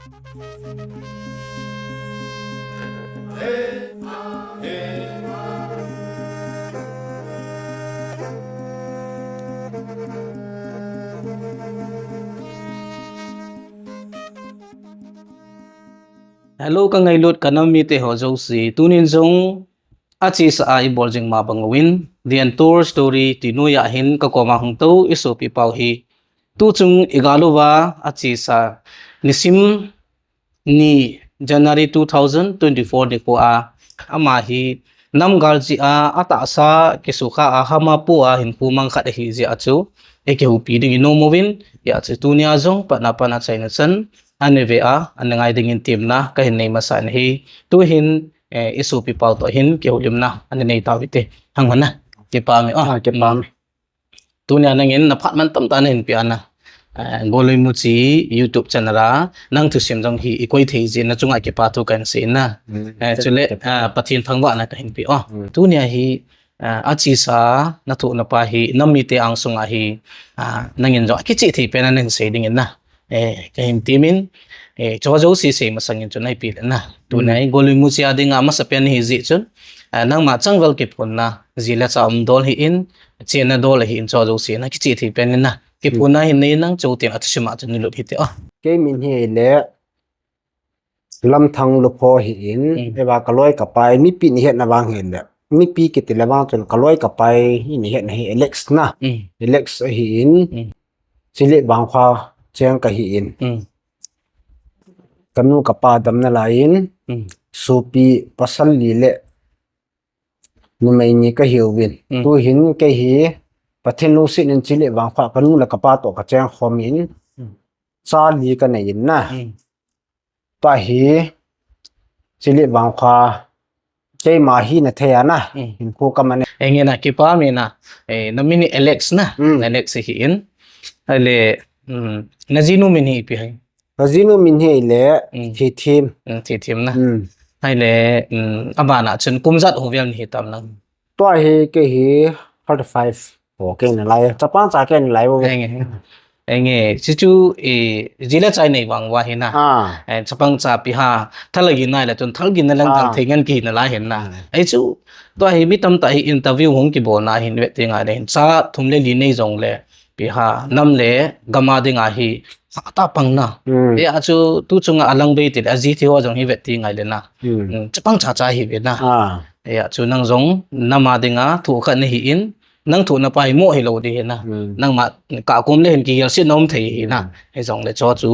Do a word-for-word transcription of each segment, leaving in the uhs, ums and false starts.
Hello, ka ngailut ka nam mite ho jouse. Tunin jong achesa a ibol jing ma bang uvin, The Untold Story ti noiya hin ka koma hung tou i sopi pau hi. Tuchung i gal uva achesa nisim ni January two thousand twenty-four nikho a ama hi nam gal jeh a atahsa kisukha a hama po a hinkho mang khat ahi jeh a chu i kihoupi ding i nom uvin, hijeh a chu tunia jong patna pan a chaina chan ana ve a, ana ngai dingin temna kahin nei masa in ahi. Tuhin, eh, i sopi pau toh hin kihoulimna ana nei tau hite. Hang hon na. Kipa nge, oh. Ah, kipa nge. Tunia nangin na phat man tamtah nahin pe ana. Eh, Golui Muchi YouTube channel a nang thusim jong hi i koi thei jeh in na chunga kipa thu kahin sei na. Mm. Eh, chule, ah, Pathen thangvahna kahin pe. Oh, mm. Tunia hi, ah, achesa na thohna pa hi, nam mite angsunga hi, ah, nangin jong akichih thei pen a nahin sei dingin na. Eh, kahin temin, eh, chu jouse sei masangin chun ipi le na. Tunia hi Golui Muchi a dinga masapen hi jeh chun, ah, nangma changvel kiphonna, ji le cha umdol hi in, chenna dol hi in chu jouse na kichih thei pen in na. Kiphonna hin nei nang chu tin a thusim a chun i lut hite, oh. Kei min hi le Lamthang Lupho hi in, eva ka loi ka pai, mipi ni hetna vang hi le. Mipi kiti le vang chun ka loi ka pai hi ni hetna hi Alex na. Alex hi in. Chile Vangkha cheng kahi in. Kanu kapa damna lai in. Sopi pasal li le numei ni kahiuvin. Tuhin kei hi Pathen lungset in Chile Vangkha kanu le kapa toh kacheng khom in. Cha li kanei in na. Tua hi Chile Vangkha keima hina thei a na. Hinkho kaman e. Enge na kipa mi na. Eh, na min hi Alex na. Alex hi in. Ahile, na jinu min hi ipi ham? Ka jinu min hi le Thithim. Thithim na. Ahile, abana chun kum ijat ho vel nahi tam nang? Tua hi kei hi thirty five. Ho kei nalai. Chapang cha kei nalai bo. Enge. Enge. Chuchu, eh, ji le cha nei vang uva hi na. Eh, chapang cha ipi ham. Thal gin nai le chun thal gin na lang thang thei ngen kihi nalai hin na. Ahi chu, tua hi mi tamtah hi interview hung kibolna hin vet ding ahile hin. Cha thum le li nei jongle. Ipi ham, nam le gam a dinga hi, atah pang na. Hijeh a chu, tu chunga alang bei ti le, aji thi ho jong hi vet ding ahile na. Chapang cha cha hi ve na. Hijeh a chu, nang jong, nam a dinga, thoh khat nahi in, nang thohna pa hi mo hilou ding hi na. Nangma, ka kom le hin kigel se nom thei hi na. Hijongle chu chu,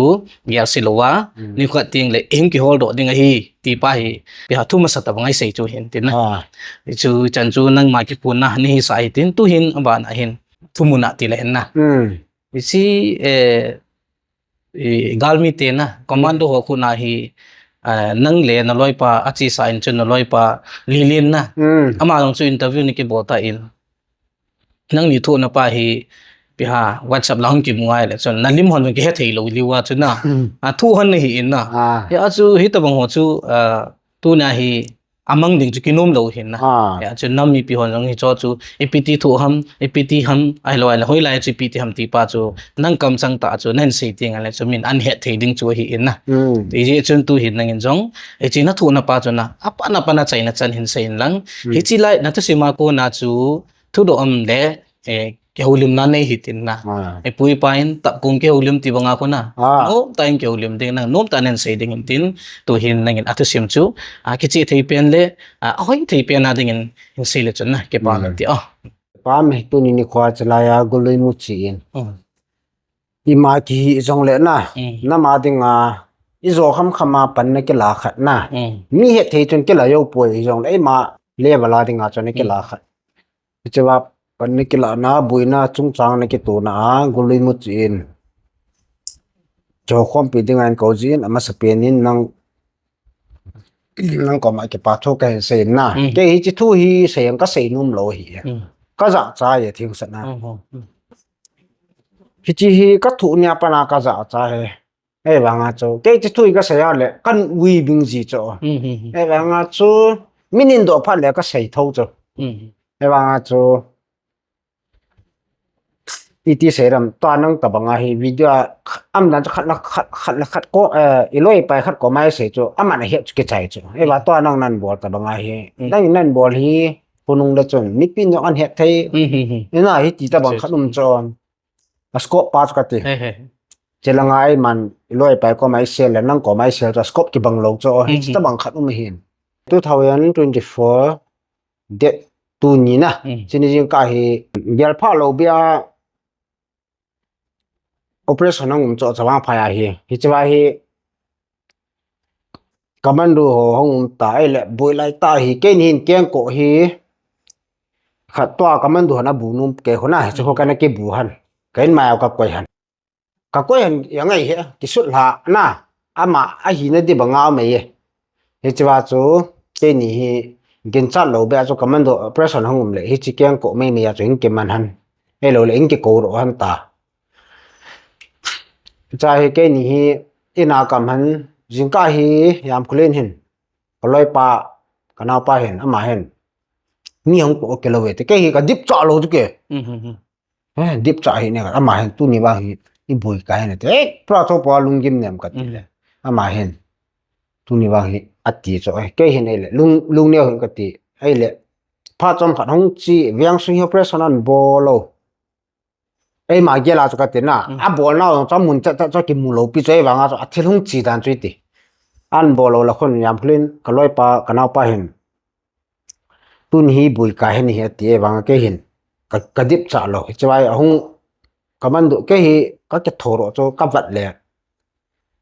gel se lou a, ni khat teng le, hung kihol doh ding ahi, ti pa hi, ipi ham thu masa tabang a isei chu hin tin na. Hichu, chan chu, nangma kiphonna, nahi sa hi tin, tuhin, abana hin. Thumun a ti le hin na. Hiche, eh, eh, galmi te na, commando ho khu na hi, eh, nang le na loipa, achesa in chun na loipa, Lilin na. Ama jong chu interview na kibol tan. Nangni thohna pa hi, ipi ham, WhatsApp lang kimu ahile chun, na lim hon kihe thei lou liu a chu na. A thu hon nahi in na. Hijeh a chu, hitabang ho chu, ah, tuna hi, amang ding chu kinom lou hin na. Hijeh a chu nam mipi hon jong hi chu chu ipi ti thoh ham, ipi ti ham, ahilou ahile hoilai chu ipi ti ham ti pa chu nang kamchang tah chu nahin sei teng le chu min ahin het thei ding chu ahi in na. Hijeh chun tuhin nangin jong, hiche na thohna pa chu na, apan apan a chaina chan hin sei in lang. Hiche lai na thusim a kona chu thudoh um le, eh, kihoulimna nei hitin na. Ipu ipa in tapkong kihoulim ti banga kona. Nomtah in kihoulim ding nang, nomtah in sei ding hitin, tuhin nangin athusim chu, a, kichih thei pen le, a, ahoi thei pen a dingin, hin sei le chun na, kipa na ti o. Pa mi tuni nikho a chalai a golui muchi in. Ima kihi jongle na, nam a dinga, ijo khamkham a panna kila khat na. Mi het thei chun kila jou poi jongle, ima level a dinga chun kila khat. Hichea panna kilahna, boina, chungchang na kitona a, golui muchi in. Kikhompi dinga in kou jin in, amasapen in nang, nang koma kipa thu kahin sei na. Kei hiche thu hi sei ang kasei nom lou hi. Kajahcha e thing sat na. Hiche hi kathoh nia pat a kajahcha e. Ahivanga chu, kei hiche thu hi kasei a le, kahin ui bing ji chu. Ahivanga chu, min hin doh phat le kasei thou chu. Ahivanga chu, iti sei ram, tua nang tabang ahi, video a, am dan chu khat la khat, khat la khat ko, eh, i loi pai khat ko mai sei chu, aman a hiat chu kichai chu. Eva tua nang nan bol tabang ahi, nang nan bol hi, punung le chun, mipi nong an hiat thei, ina hi ti tabang khat um chu. A scope pa chu kati. He, he. Chilanga ai man, i loi pai ko mai sel le nang ko mai sel chu, a scope kibang lo chu, hi tabang khat um hin. Two thousand twenty-four, date two ni na. Chini jingkah hi, gel pha lo bia, operation hung um chu, chavang phai ahi. Hiche va hi, commando ho hung um ta, ahile, boi lai ta hi, keini hin kengkoh hi, khat tua commando hon abu nom kei hon a, hiche ho kana kibu han. Ka in mai a ka koi han. Ka koi han, ya ngai he, kisut lha, na, ama, ahina di banga mai e. Hiche va chu, keini hi, ginchat lo bia chu commando operation hung um le, hiche kengkoh mai mai a chu hin kiman han. Ahilou le, hin kikou ro han ta. Cha hi keini hi, ina kam han, jingkah hi, Yamkhulen hin. Ka loipa, ka naopa hin, ama hin. Mi hung ko ke lo ve te, kei hi ka dip cha lo chu ke. Eh, dip cha hi ne, ama hin, tuni vang hi, i boi kai ne te. Eh, pra cho pa lunggim nem kati le. Ama hin. Tuni vang hi, ati cho, eh, kei hin ahile, lung, lung neo hin kati. Ahile, phat chomkhat hung chi, veng sung hi operation an bol lo. Eima gel a chu kati na, abol nau jong chu amun chat chat chu kimu lo pi chu, eivang a chu athil hung chi dan chu iti. An bol lo la khun Yamkhulen ka loipa, ka naopa hin. Tuni hi boi kai hin hi ati, eivang a kei hin. Ka, ka dip cha lo. Hiche vai ahung commando kei hi ka kithoro chu ka vat le.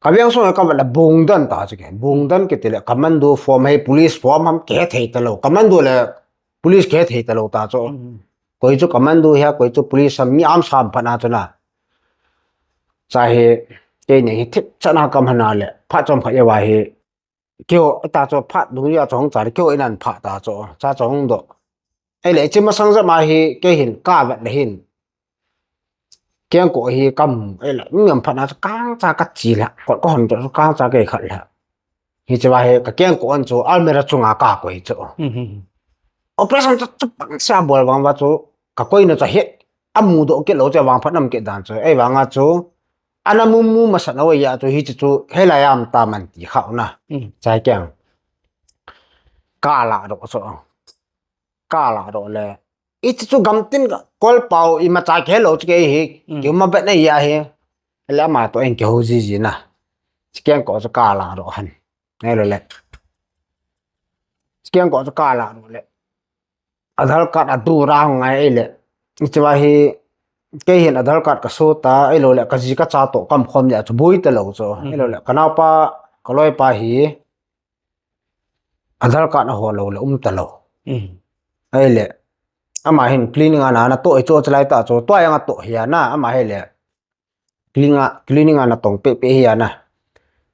Ka veng sung a ka vat le bung dan ta chu ke. Bung dan kiti le commando form hei police form ham ke thei ta lo. Commando le police ke thei ta lo ta chu. Koi chu commando hia, koi chu police ham mi am sam phat na chu na. Cha hi, keini hi thip cha na kam hana le. Phat chomkhat ya va hi. Keo ta chu phat dung ya chu hung cha le keo in an phat ta chu. Cha chu hung do. Ahile, hiche masang jep a hi, kei hin, ka vat le hin. Kengkoh hi kam, ahile, ngam phat na chu kang cha ka chi la, kot ka hon chu kang cha kei khat la. Hiche va hi, ka kengkoh an chu, almirah chunga ka koi chu. Operation chu, chu pang sa bol vang va chu, ka koi na chu het, amu doh kit lo chu, vang phat nam kit dan chu, eivang a chu, ana mu mu masat na ya chu, hiche chu, helai am ta man ti khau na. Chai keng. Ka la doh chu. Ka la doh le. Hiche chu gamtin ka, kol pau imacha kihelo chu kei hi. Kiuma bet na ya hi. Le ama to in kihou ji ji na. Hiche kengkoh chu ka la doh han. Ahilou le. Hiche kengkoh chu ka la doh le. Aadhaar card a du ra hung ngai le. Hiche va hi. Kei hin Aadhaar card ka so ta. Ahilou le. Ka ji ka cha to kam khom le chu boi ta lo chu. Ahilou le. Ka naopa, ka loipa hi. Aadhaar card a ho lo le um ta lo. Ahile, ama hin clinic a na, na toh hi chu chalai ta chu, tua jang a toh hi a na, ama hile. Clinic a, clinic a na tong pe pe hi a na.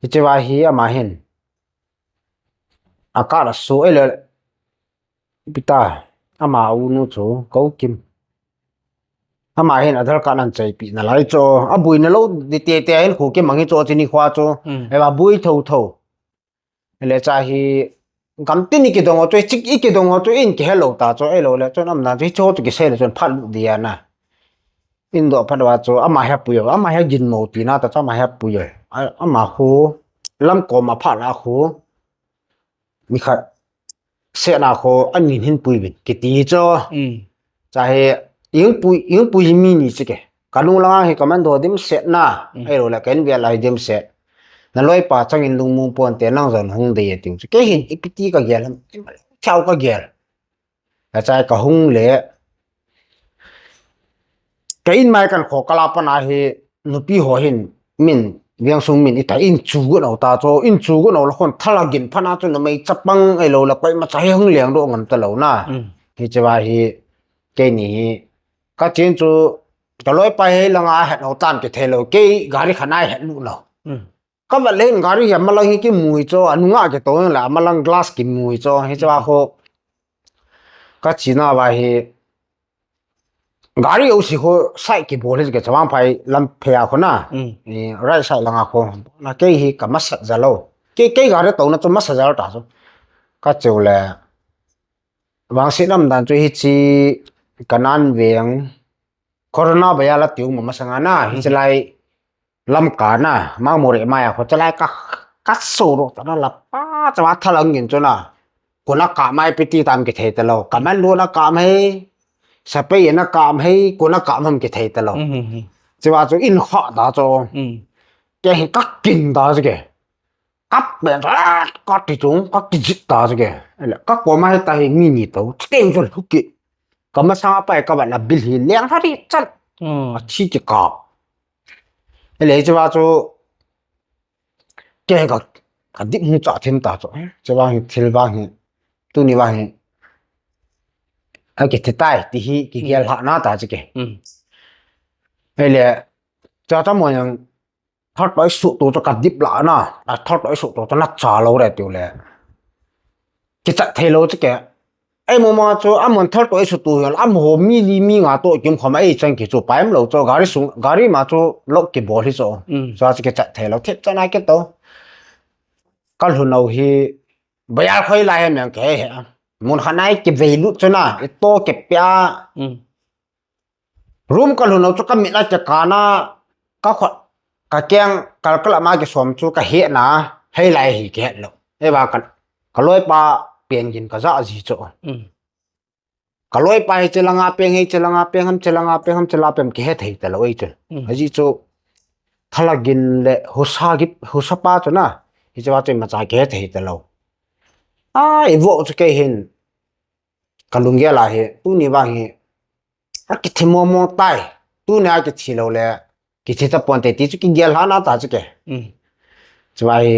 Hiche va hi ama hin. A card a so ahile, pita, ama u nu chu, Koukim. Ama hin Aadhaar card an chaipi na lai chu, aboi na lo, di te te hin khu kimang hi chu, chini khua chu, eva boi tho tho. Le cha hi gamtin i kidong ho chu, i chik i kidong ho chu, in kihelo ta chu, ahilou le chun amdan chu, hiche ho chu kisei le chun phat lut dia na. In doh phat va chu, ama hi apui o, ama hi aginmo tina ta chu, ama hi apui o. A, ama khu, lam kom a phat la khu, mi khat, se na khu, anin hin pui vin, kiti chu. Cha hi, ing pui, ing pui mi ni chu ke. Ka lung langa hi commando dimset na. Ahilou le ka in vel a hi dimset. Na loipa chang in lungmong pon te nang jong hung dei e tiu chu. Kei hin ipi ti ka gel ham. Thau ka gel. Ka chai ka hung le. Ka in mai kan kho ka la pan a hi nupi ho hin min veng sung min ita in chu gu nau ta chu in chu gu nau la khon thala gin phan a chu na mei chapang ahilou le koima cha hi hung leng doh ngam ta lo na. Hiche va hi keini hi Ka chen chu, ka loipa hi langa het lou tan kithei lou, kei gari khat a het lou. Ka vat le hin gari hi amalang hi kimu hi chu, anunga kitou le amalang glass kimu hi chu, hiche a khu. Ka chena va hi, gari jouse khu side kibol hi ke chavang phai lam phei a khu na. Right side langa khu. Na kei hi ka masat ja lou. Kei, kei gari touna chu masat ja lou ta chu. Ka cheu le. Vangset umdan chu hiche Kanan veng, Corona baya la tiu ma masanga na, hi chalai lam ka na, ma mo re ma ya, ho chalai ka, ka so ro ta na la pa, cha ma thalang ngin chu na. Kuna ka mai piti tam ki thei ta lo. Ka man lu na ka mai, sa pe na ka mai, kuna ka mam ki thei ta lo. Chiwa chu in kha da chu. Ke hi ka kin da chu ke. Kap pen, ka ti chung, ka ti jit ta chu ke. Ele, ka ko ma he ta hi mi ni to, chiteng chu lu ki. Ka masanga pai ka va na bil hi leng ha ri chan. A thi ki ka. Ele, chiwa chu, ke ka, ka dip mu cha thim ta chu. Chiwa hi, thil wa hi, tu ni wa hi. A ki thi tai, ti hi, ki gel ha na ta chu ke. Ele, cha cha mo yang, Thal toh i suh tu chu ka dip la na, a thal toh i suh tu chu na cha lo re tiu le. Ki chat thei lo chu ke. Ei mo ma chu, a mon thal toh i suh tu hi, a mo mi li mi nga toh kim khom ei chang ki chu paim lo chu, gari sung, gari ma chu lo ki bol hi chu. Chu a chu ki chat thei lo, thip chan a ki to. Ka lhun lo hi, bayar khoi lai he meng ke he. Mun kha nai ki vei lut chu na, i to ki pia. Room ka lhun lo chu ka mit a ka kana, ka khut, ka keng, ka kala ma ki som chu ka he na, hei lai hi ki het lo. Ei va ka, ka loi pa pen gin ka ja ji chu. Ka loi pa hi che langa peng, hi che langa peng, ham che langa peng, ham che la peng ki het thei ta lo ei chu. A ji chu, thala gin le husa git, husa pa chu na, hi che va chu ma cha ki het thei ta lo. A, i vo chu ke hin, ka lunggel a hi, tu ni vang hi, a ki thi mo mo tai, tu ni a ki thi lo le, ki thi ta pon te ti chu ki gel ha na ta chu ke. Chu va hi,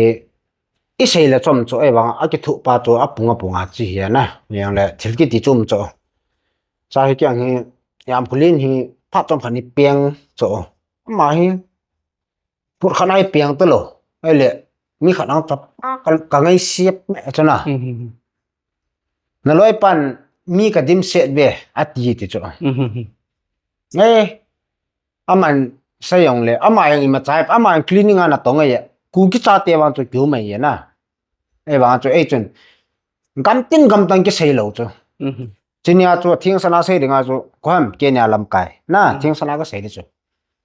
i sei le chom chu, ei vang, a ki thu pa chu, a pung a pung a chi hi na, yang le, thil ki ti chum chu. Cha hi kiang hi, yam kulin hi, pha chom khan hi piang chu. Ma hi, Put khat nai piang ta lo. Ei le, mi khat ang ta, ka, ka ngai siap me chu na. Na loi pan, mi ka dim set ve, a ti ti chu. Ei, a man sa yong le, a ma yang i ma chai, a ma yang cleaning a na tong ei, ku ki cha te vang chu kiu mai ye na. Ei vang chu, ei chun. Gam tin gam tang ki sei lo chu. Chini a chu, thing sana sei ding a chu, ko ham, ke nia lam kai. Na, thing sana ka sei di chu.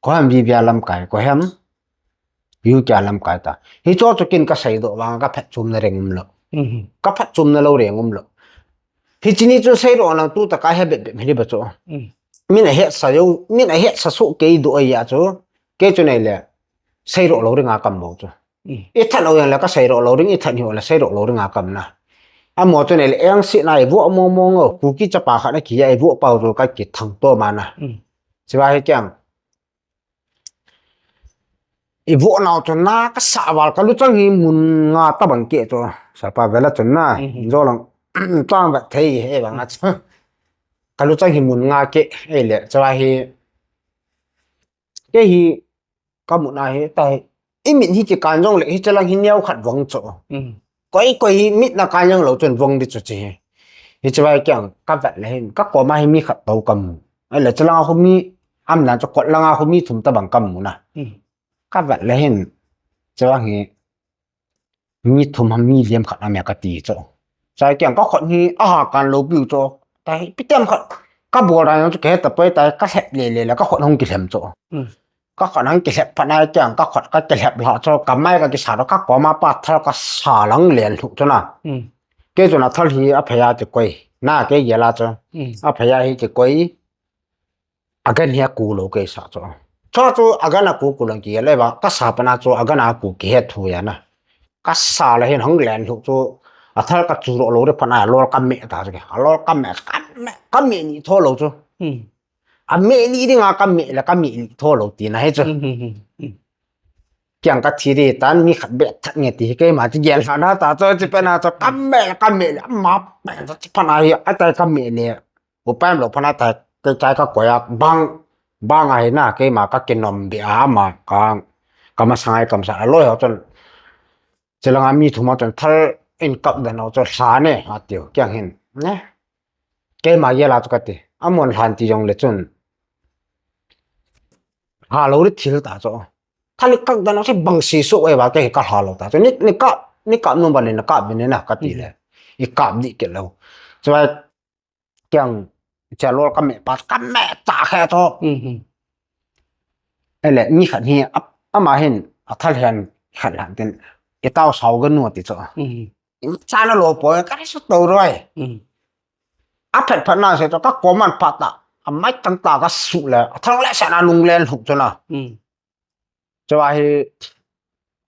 Ko ham, vi via lam kai, ko ham, yu kia lam kai ta. Hi chu chu kin ka sei do vang ka phat chum na reng um lo. Ka phat chum na lo reng um lo. Hi chini chu sei ro lang tu ta ka he bet bet mi li ba chu. Min a het sa yo, min a het sa su ke do ai ya chu. Ke chu nei le. Sei ro lo ring a kam bo chu. I that lo yang le ka sei ro lo ring, i that ni le sei ro lo ring a kam na. A mo chu nei le eng si na i vo mo mo ngo. Ku ki cha pa kha na ki ya i vo pa ro ka ki thang to ma na. Chi va hi kiang. I vo nau chu na ka sa val ka lu chang hi mun nga ta bang ke chu. Sa pa vela chu na. Jo lang chang va thei he bang a chu. Ka lu chang hi mun nga ke ei le. Chi va hi. Ke hi Ka muna hi, ta hi. I mit hi kikan jong le, hi chalang hi neo khat vong cho. Koi, koi hi mit na kan jong lo chun vong di cho chi hi. Hi chawai kiang, ka vet le hin, ka koma hi mi khat to ka mu. Ai le chalang a khu mi, am dan cho kot lang a khu mi thum ta bang ka mu na. Ka vet le hin, chalang hi, Mi thum ham mi liam khat a mia ka ti cho. Chai kiang ka khut hi a ha kan lo piu cho. Tai pitem khat ka bol rai cho ke ta poi tai ka hlep le le la ka khut hong ki hlem cho. Ka khut hong ki hlep pha nai kiang ka khut ka ki hlep la cho ka mai ka ki sa ro ka koma pa thal ka sa lang len thu cho na. Ke cho na thal hi a phaya ti koi. Na ke ye la cho. A phaya hi ti koi. A gan hi a ku lo ke sa cho. Cho chu a gan a ku ku lang ki le ba ka sa pana chu a gan a ku ki he thu ya na. Ka sa le hin hong len thu chu a thal ka chu ro lo re pana lol ka me ta chu ke. A lol ka me ka me ka me ni tho lo chu. A me ni ding a ka me le ka me ni tho lo ti na he chu. Kiang ka thi ri tan mi khat be that nge ti hi ke ma chi gel ha na ta cho chi pana cho ka me le ka me le ma pe cho chi pana hi a tai ka me le. Upaim lo phana tai, kai kai ka koi a, bang, bang a hi na, keima ka kinom di a ma, ka, ka masang ai kam sa, a loi ho chun, chilang a mi thum a chun, thal in kap den ho chun, sa ne, a tiu, kiang hin, ne? Keima ye la chu ka ti, a mon hlan ti jong le chun, ha lo ri thil ta cho. Thal i kap den ho si bang si su e ba, ke hi ka ha lo ta cho. Ni, ni kap, ni kap nu ba ni na kap ni na, ka ti le. I kap di ke lo. Chawai, kiang Chalol ka me pa, ka me ta khe to. Ele, mi khat hi, ama hin, a thal hen, khat lan tin, i tau sau ga nu ti cho. Chana lo po, ka ri su to roi. A phat phat na se cho, ka koman phat ta, a mai tang ta ka su le, a thang le sa na lung len hu cho na. Cho a hi,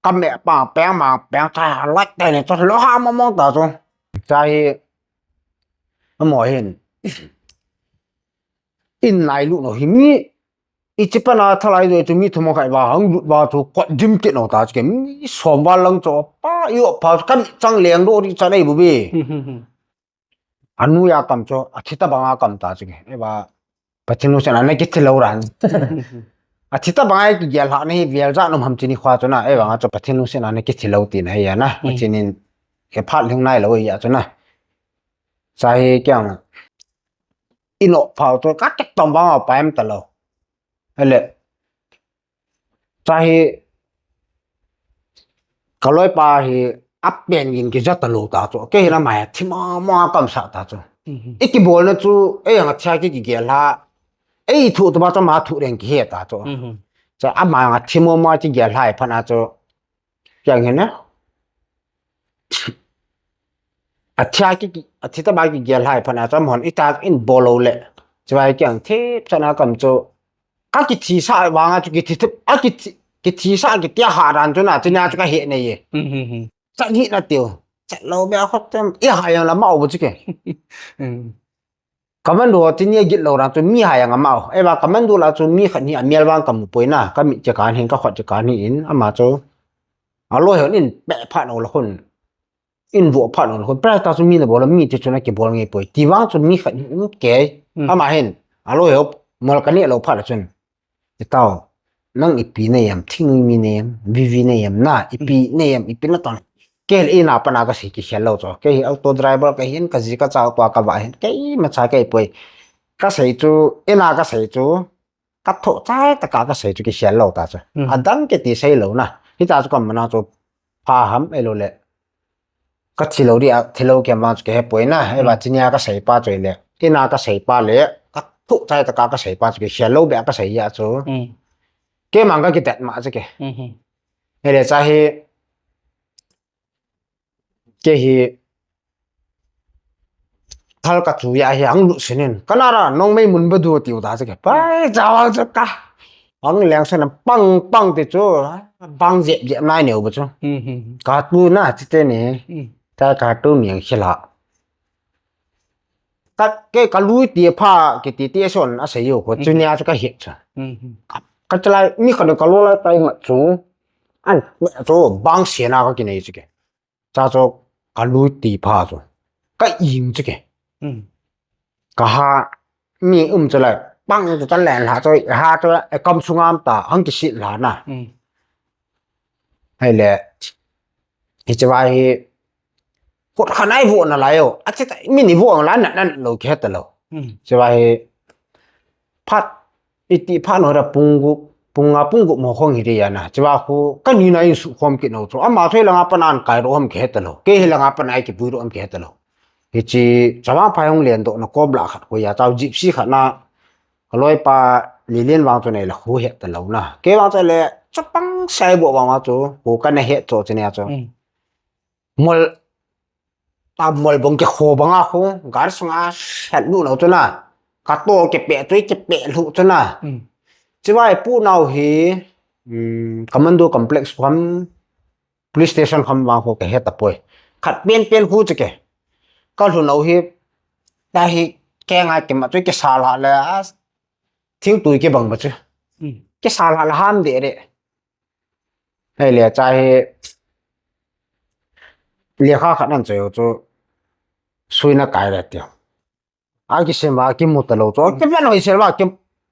ka me pa, peng ma, peng ta, lai te ne, cho lo ha mo mo ta cho. Cha hi, amo hin. In nai lu no hi mi, i chi pana thalai do chu mi thum khai ba hang lut ba chu kot dim ke no ta chu ke mi som ba lang cho pa i o pa kan chang leng do ri cha nei bu bi. Anu ya kam cho a thita banga kam ta chu ke. E ba Pathen lungset a na ki thilo ran. A thita banga ki gel ha na hi vial ja nom ham chini khwa chu na. E banga cho Pathen lungset a na ki thilo ti na hi ya na. Pathen in ke phat ling nai lo ya chu na. Cha hi kyang ino phao to ka tek tong bang a paim ta lo. Ele. Cha hi ka loi pa hi a pen yin ki ja ta lo ta cho. Ke hi na mai thi ma ma kam sa ta cho. I ki bol na chu, e yang a cha ki ki gel ha. E thu to ba cha ma thu reng ki he ta cho. Cha a ma nga thi mo ma ki gel ha pha na cho. Kyang hi na. A thia ki, a thita ba ki gel hai phan a cham hon i ta in bolo le. Chivai kyang thip chana kam chu. Ka ki thi sa vanga chu ki thi thip, a ki thi, ki thi sa ki tia ha ran chu na, chu na chu ka he nei ye. Cha gi na tiu. Cha lo be a khot tem. I ha yang la ma o bu chu ke. Commando tin ye git lo ran chu mi ha yang a ma o. E ba commando la chu mi khat ni a mial vang kam poi na. Ka mi che kan hin ka khot che kan hin ama chu. A lo he in pe pha no la khun. In vo phat on khun, pra ta chu mi na bol, mi te chu na ki bol ngei poi. Ti vang chu mi khat um ke. Ama hin, a lo he, mol ka ne lo phat chun. I tao, nang ipi nei em, thing mi nei em, V V nei em, na, ipi nei em, ipi na ton. Ke le ina pana ka sei ki khel lo cho. Ke hi auto driver ka hin, ka ji ka chao tua ka va hin. Ke i ma cha ke poi. Ka sei chu, ina ka sei chu. Ka tho chai ta ka ka sei chu ki khel lo ta chu. A dang ke ti sei lo na. Hi ta chu kam mana chu pha ham e lo le. Ka thi lo ri a, thi lo ke ma chu ke he poi na. E ba chinia ka sei pa chu le. Ina ka sei pa le. Ka tho chai ta ka ka sei pa chu ki khel lo be ka sei ya chu. Ke mang ka ki tet ma chu ke. He le cha hi. Ke hi thal ka chu ya hi ang lu sinin. Ka na ra nong mei mun ba du tiu ta chu ke. Pai cha wa chu ka. Ang leng sen pang pang ti chu. Bang jep jep nai neu ba chu. Ka tu na chi te ni. Ta ka tu mi ang khila. Ka ke ka lui ti pha ki ti ti son a sei yo ko chu nia chu ka hi chu. Ka chalai mi kha ka lo lai tai ma chu. An chu bang sia na ka ki nei chu ke. Cha chu ka lui ti pha chu. Ka ing chu ke. Ka ha mi um chu lai. Pang chu ta len la chu ha chu e kam sungam ta hang ki sit la na. Hai le. Hi chu vai hi. Khut kha nai vo na lai o. A che ta mi ni vo na lai na na lo ke ta lo. Chu vai hi. Phat Iti pha no ra pung gu, pung nga pung gu mo khong hi ri ya na. Chiva khu, ka ni na in su khom ki no chu. Ama thoi langa panan kai ro hom ki heta lo. Ke hi langa panai ki pui ro hom ki heta lo. Hi chi, chawa phai hong len do na kom la khat ko ya. Chau gypsy khat na, ka loi pa li len wang chu nei la khu heta lo na. Ke wang chu le, chapang sai bo wang wa chu, ko ka na het cho chi ne ya chu. Mol, ta mol bong ke kho banga khu, gar sunga, het nu no chu na. Ka to ke pe, tui ke pe lu chu na. Chiva e pu nau hi, um, commando complex kham, police station kham vang khu ke heta poi. Khat pen pen khu chu ke. Ka lu nau hi, ta hi, ke ngai ke ma chu ke sa la le, a, thing tui ke bang ba chu. Ke sa la la ham de re. Hei le cha hi, le kha khat nan chu chu, sui na kai le ti. A ki sem va ki mu ta lo chu. Ki van hoi sel va ki,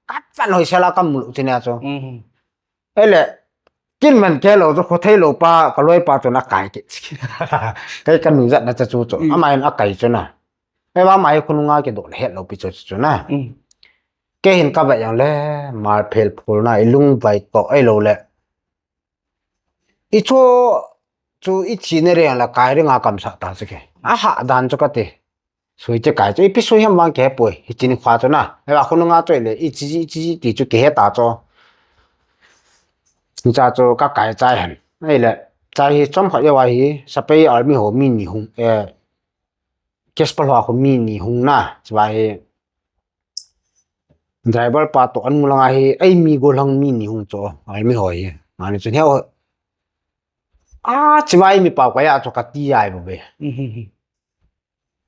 ka van hoi sel a ka mu lo chi ne chu. Ele, kin man ke lo chu, kho thei lo pa, ka loi pa chu na kai ki. Kai ka nu jat na cha chu chu. Ama in a kai chu na. Ei va mai khu nunga ki do le het lo pi chu chu na. Ke hin ka va yang le, mal phel phul na, i lung vai to ei lo le. I chu, chu i thi ne re la kai ri nga kam sa ta chu ke. A ha dan chu ka ti. Sui che kai chu, ipi sui ham vang kihepoi, hiche nikho chu na. Hia khonunga chu ahile, ichi, ichi, ti chu kihe ta chu. Hiche chu ka kai chai hen. Ahile, chai hi chomkhat jouva hi, Sepai army ho mi ni hung, eh, Casper ho khu mi ni hung na, chua hi driver pa toh an mu langa hi, eimi gollhang mi ni hung chu, army ho hi. Mani chun hia, a, chua eimi pao kaiya chu kati jeng bou ve. Mhm.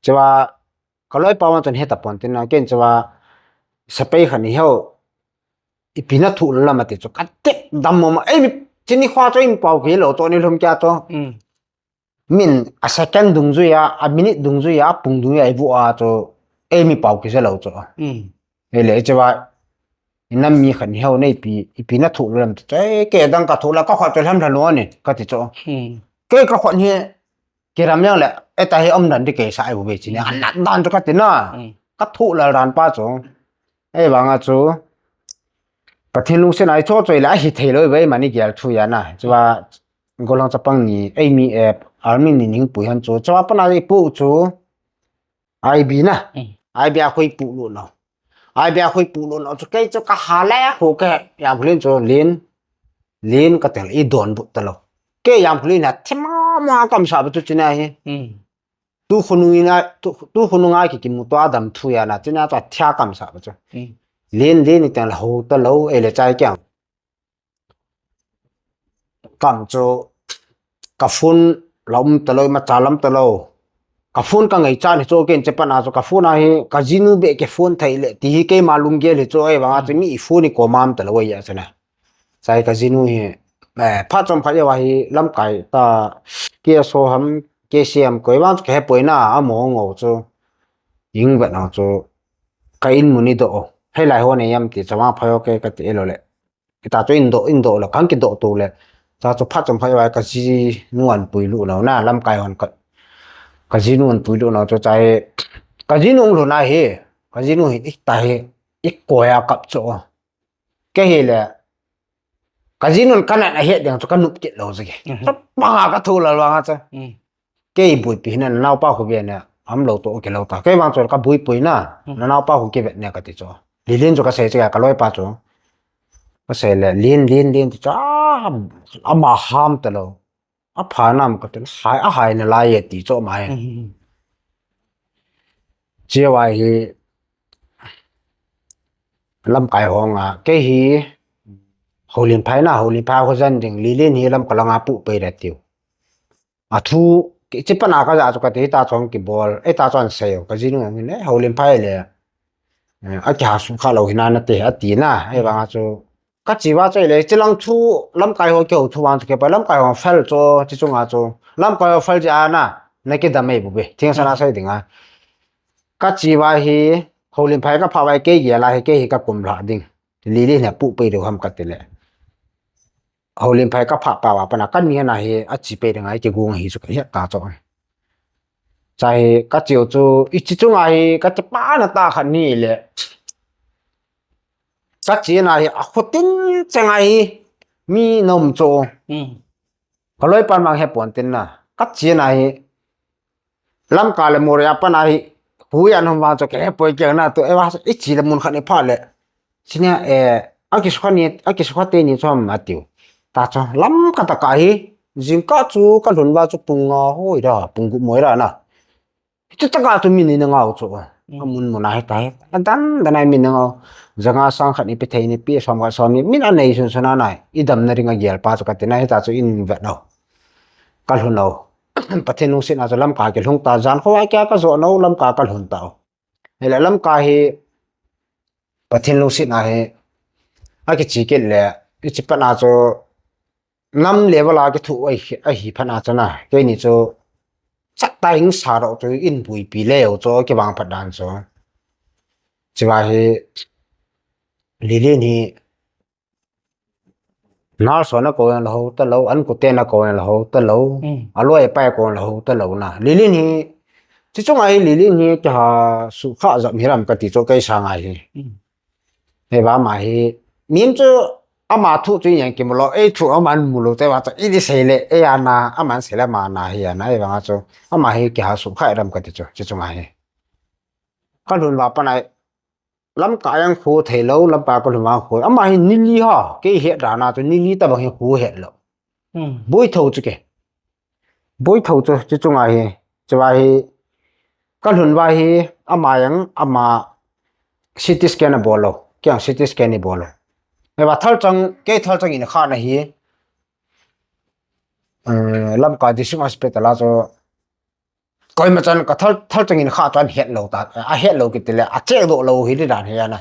Chua, ka loipa vang chun heta pon tin na, ken chua, Sepai khat ni hou, ipi na thu lam ati chu, ka tep dam mama, eimi, hiche nikho chu eimi pao kihilou chu, ni lhum kia chu. Mm. Min a second dungjuia, a minute dungjuia, a pung dungjuia, ibu a chu, eimi pao kija lou chu. Mm. Ahile, chua, inam mi khat ni hou nei pi, ipi na thu lam chu, eh, kei dang ka thu la, ka khut chu lham lha lou ni, kati chu. Mm. Kei ka khut hi, kiram jeng le, eta hi um dan di kei sa ai bu be chini, a nat dan chu kati na. Mm. Ka thu lal dan pa chu. Ahivanga chu, Pathen lungset a icho choi le, ahithei lou ve, mani gel thu jeng na. Chua, gollhang chapang ni, eimi, eh, army ni ning pui han chu. Chua pana ipu chu, I B na. Mm. I B a khu ipu lut nau. I B a khu ipu lut nau chu kei chu ka ha le khu ke jam khulin chu lin. Lin ka tel i donbut talou. Kei jam khulin a thima ma kam sa ba chu china hi. Mm. Tu khonung in a, tu, tu khonunga ki kimu to a dam thu jeng na, china chu athia kam sa ba chu. Mm. Lin, lin i teng la ho talou, ahile chai kiang. Kam chu, ka phone la um talou, imacha lam talou. Ka phone ka ngaicha ni chu ken hiche pana chu, ka phone a hi, ka jinu beh kei phone thei le, ti hi keima lunggel hi chu, ahivanga chu mi i phone i kom a um talou ahi a chana. Chai ka jinu hi, eh, phat chomkhat jouva hi, lamkai ta, K S O ham, K C M koi vang chu kahepoi na, amaho ngou chu. Ing vet nau chu, ka in mun i doh o. Hei lai ho nei am ti, chama phai o ke kati lou le. Ita chu in doh, in doh lou, kan kidoh tou le. Cha chu phat chomkhat jouva ka jinu an puilut nau na, lamkai hon ka, ka jinu an puilut nau chu chai. Ka jinu hung lhun a hi, ka jinu hi, ita hi, i koi a kap chu. Kei hi le, ka jinun ka nat ahet ding chu ka nop kit lou jeh. Mhm. Chapanga ka thu lal vanga chu. Mm. Kei buipi hina, na naopa khu ve ne, am lou toh kilou ta. Kei vang chu ka buipui na, mm, na naopa khu kivet ne kati chu. Lilin chu ka sei chu ka loipa chu. Ka sei le, Lin, Lin, Lin ti chu, a, ama ham talou. Apha nam kati, hai, ahai nalai e ti chu mai. Mhm. Chua hi, lamkai ho nga, kei hi, Houlinphai na, Houlinphai ho jan ding, Lilin hi lamka langa pu pei le tiu. Athu, hiche pana ka ja chu kati, ita chun kibol, ita chun sei, ka jinu hin, eh, Houlinphai le, eh, akiha sukha lou hina nate, ati na, ahivanga chu, ka chi uva chu ahile, hiche lang chu, lamkai ho kihou thu vang chu kei pa, lamkai ho fel chu, hiche chunga chu, lamkai ho fel jeh a na, na kidam ei bu be, thing sana sei ding a. Ka chi uva hi, Houlinphai ka phah uva hi kei gel a hi, kei hi ka kum lha ding. Lilin hi apu pei diu ham kati le. Houlinphai ka phah pa uva pana ka ni na hi achi pei ding ahi kigong ahi chu ka het ta chu. Chai ka chiu chu hiche chunga hi ka chi pa na ta khat ni le. Ka chi na hi akhutin cheng ahi mi nom chu. Hmm. Ka loipan mang he pon tin na. Ka chi na hi Lamka le Moreh a pana hi, hui an hom vang chu kei hepoi kei na tu, eh, va, i chi le mun khat ni pha le. China, eh, akisukha ni, akisukha te ni chu ham atiu. Ta chu, Lamka tah a hi, jingkah chu ka lhun uva chu pung nga hoi da, pung gup moi da na. Hiche tah a chu min in angau chu. Mm. Amun mun a hi ta hi. Adan dan a min angau. Janga sang khat ni pe thei ni pe som khat som ni. Min anei sun sun a nai. I damna ding a gel pa chu ka ti na hi ta chu in vet nau. Ka lhun nau. Pathen lungset a chu Lamka kilhung ta, jan khovah kia ka jo nau, Lamka ka lhun tau. Hile Lamka hi Pathen lungset a hi akichi kit le, hiche pat a chu nam level a kithu ahi, ahi phat a chu na, keini chu chat ta hing sa ro chu in buipi leu chu kivang phat dan chu. Chua hi Lilin hi Nalsona kou jong la ho talou, an kute na kou jong la ho talou, mm, aloi apai kou jong la ho talou na. Lilin hi, hiche chunga hi Lilin hi kiha sukha jep hiram kati chu kei sanga hi. Mm. Hei va ama hi, min chu ama thu chu in jong kimu lou, ei thu aman mu lou, te va chu i di sei le, ei ana, aman sei le ama na hi ana, hei vanga chu, ama hi kiha sukha hiram kati chu, hiche chunga hi. kalhun va pana Lamka a jong khu thei lou, Lamka kalhun va khu. Ama hi nili ha, kei het dan a chu nili tabang hi khu het lou. Hmm. Boi tho chu ke. Boi tho chu, chu chunga hi, chu va hi, kalhun va hi, ama jong, ama C T scan abol lou, kei jong C T scan ibol lou. Eva thalchang, kei thalchang in kha na hi, eh, Lamka District Hospital a chu, Koima chan ka thal, thalchang in kha chuan het lo ta, a het lo kiti le, a chek doh lo hi le dan hi ana.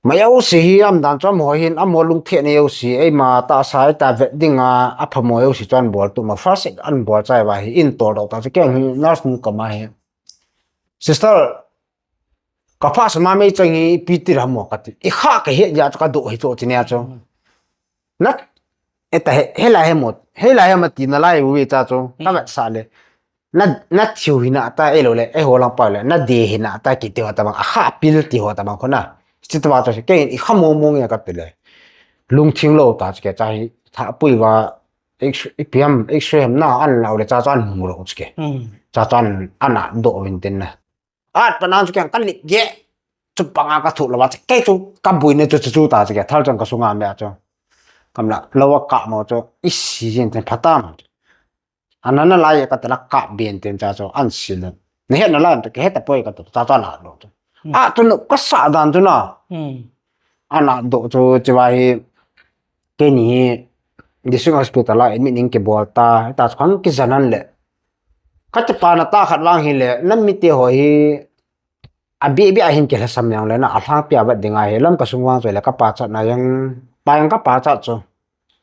Mai au si hi am dan chuan ho hin, amaho lungthim nei au si, eima ta sai ta vet ding a, a pha mo au si chuan bol tu ma first aid an bol chai va hi, in tol doh ta chu keng hi nurse nu kama hi. Sister, ka pha sama mei chang hi, pi ti ra mo ka ti. I kha ka het ya chu ka doh hi chu ti nia chu. Na, eta he, he la he mot, he la he ma ti na lai u ve cha chu, ka vet sa le. Na, na thiu hi na ta e lo le, e ho lang pa le, na de hi na ta ki ti ho ta bang, a kha pil ti ho ta bang ko na. Chi ta ba chu, ke i kha mo mo nge ka ti le. Lung thing lo ta chu ke cha hi, tha pui va, X-, i piam, X-ray hem na an lau le cha chuan mu lo chu ke. Cha chuan ana do vin tin na. At panan chu keng ka lip ge. Chu panga ka thu lo va, kei chu ka buina chu chu chu ta chu ke, thal chang ka sunga me a chu. Kam la, lo a ka mo chu, i si jin ten phatam. Anana lai ka tala ka bien ten cha chu, an si le. Ne he na la, ke he ta poi ka tu, cha cha na lo chu. A tu no ka sa dan chu na. Ana do chu, chi va hi, ke ni hi, District Hospital a admit in ke bol ta, ta chu khang ki zanan le. Ka te pa na ta khat vang hi le, nam mi te ho hi, a bi bi a hin ke hla sam yang le na, a hlang pia vat ding a hi, lam ka sung vang chu le, ka pa chat na yang, pa yang ka pa chat chu.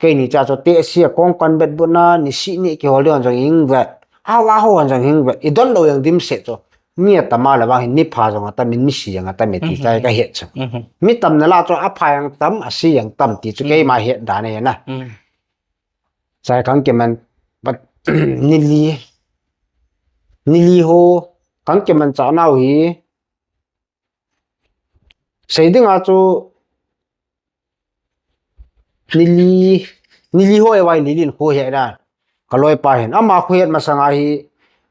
Ke ni cha chu, te si a kong kan bet bu na, ni si ni ki hol ding jong hing vet. Ha wa ho jong hing vet. I don lo yang dim se chu. Mi a tam a le vang hin, mi pha jong a tam in, mi si jong a tam in, ti chai ka het chu. Mi tam na la chu, a pha yang tam, a si yang tam, ti chu, ke ma het dan e na. Chai kang ke man, but, nili, nili ho, kang ke man cha nau hi, sei ding a chu, nili, nili ho e vai nili in khu he dan. Ka loi pa hin, ama khu het masang a hi,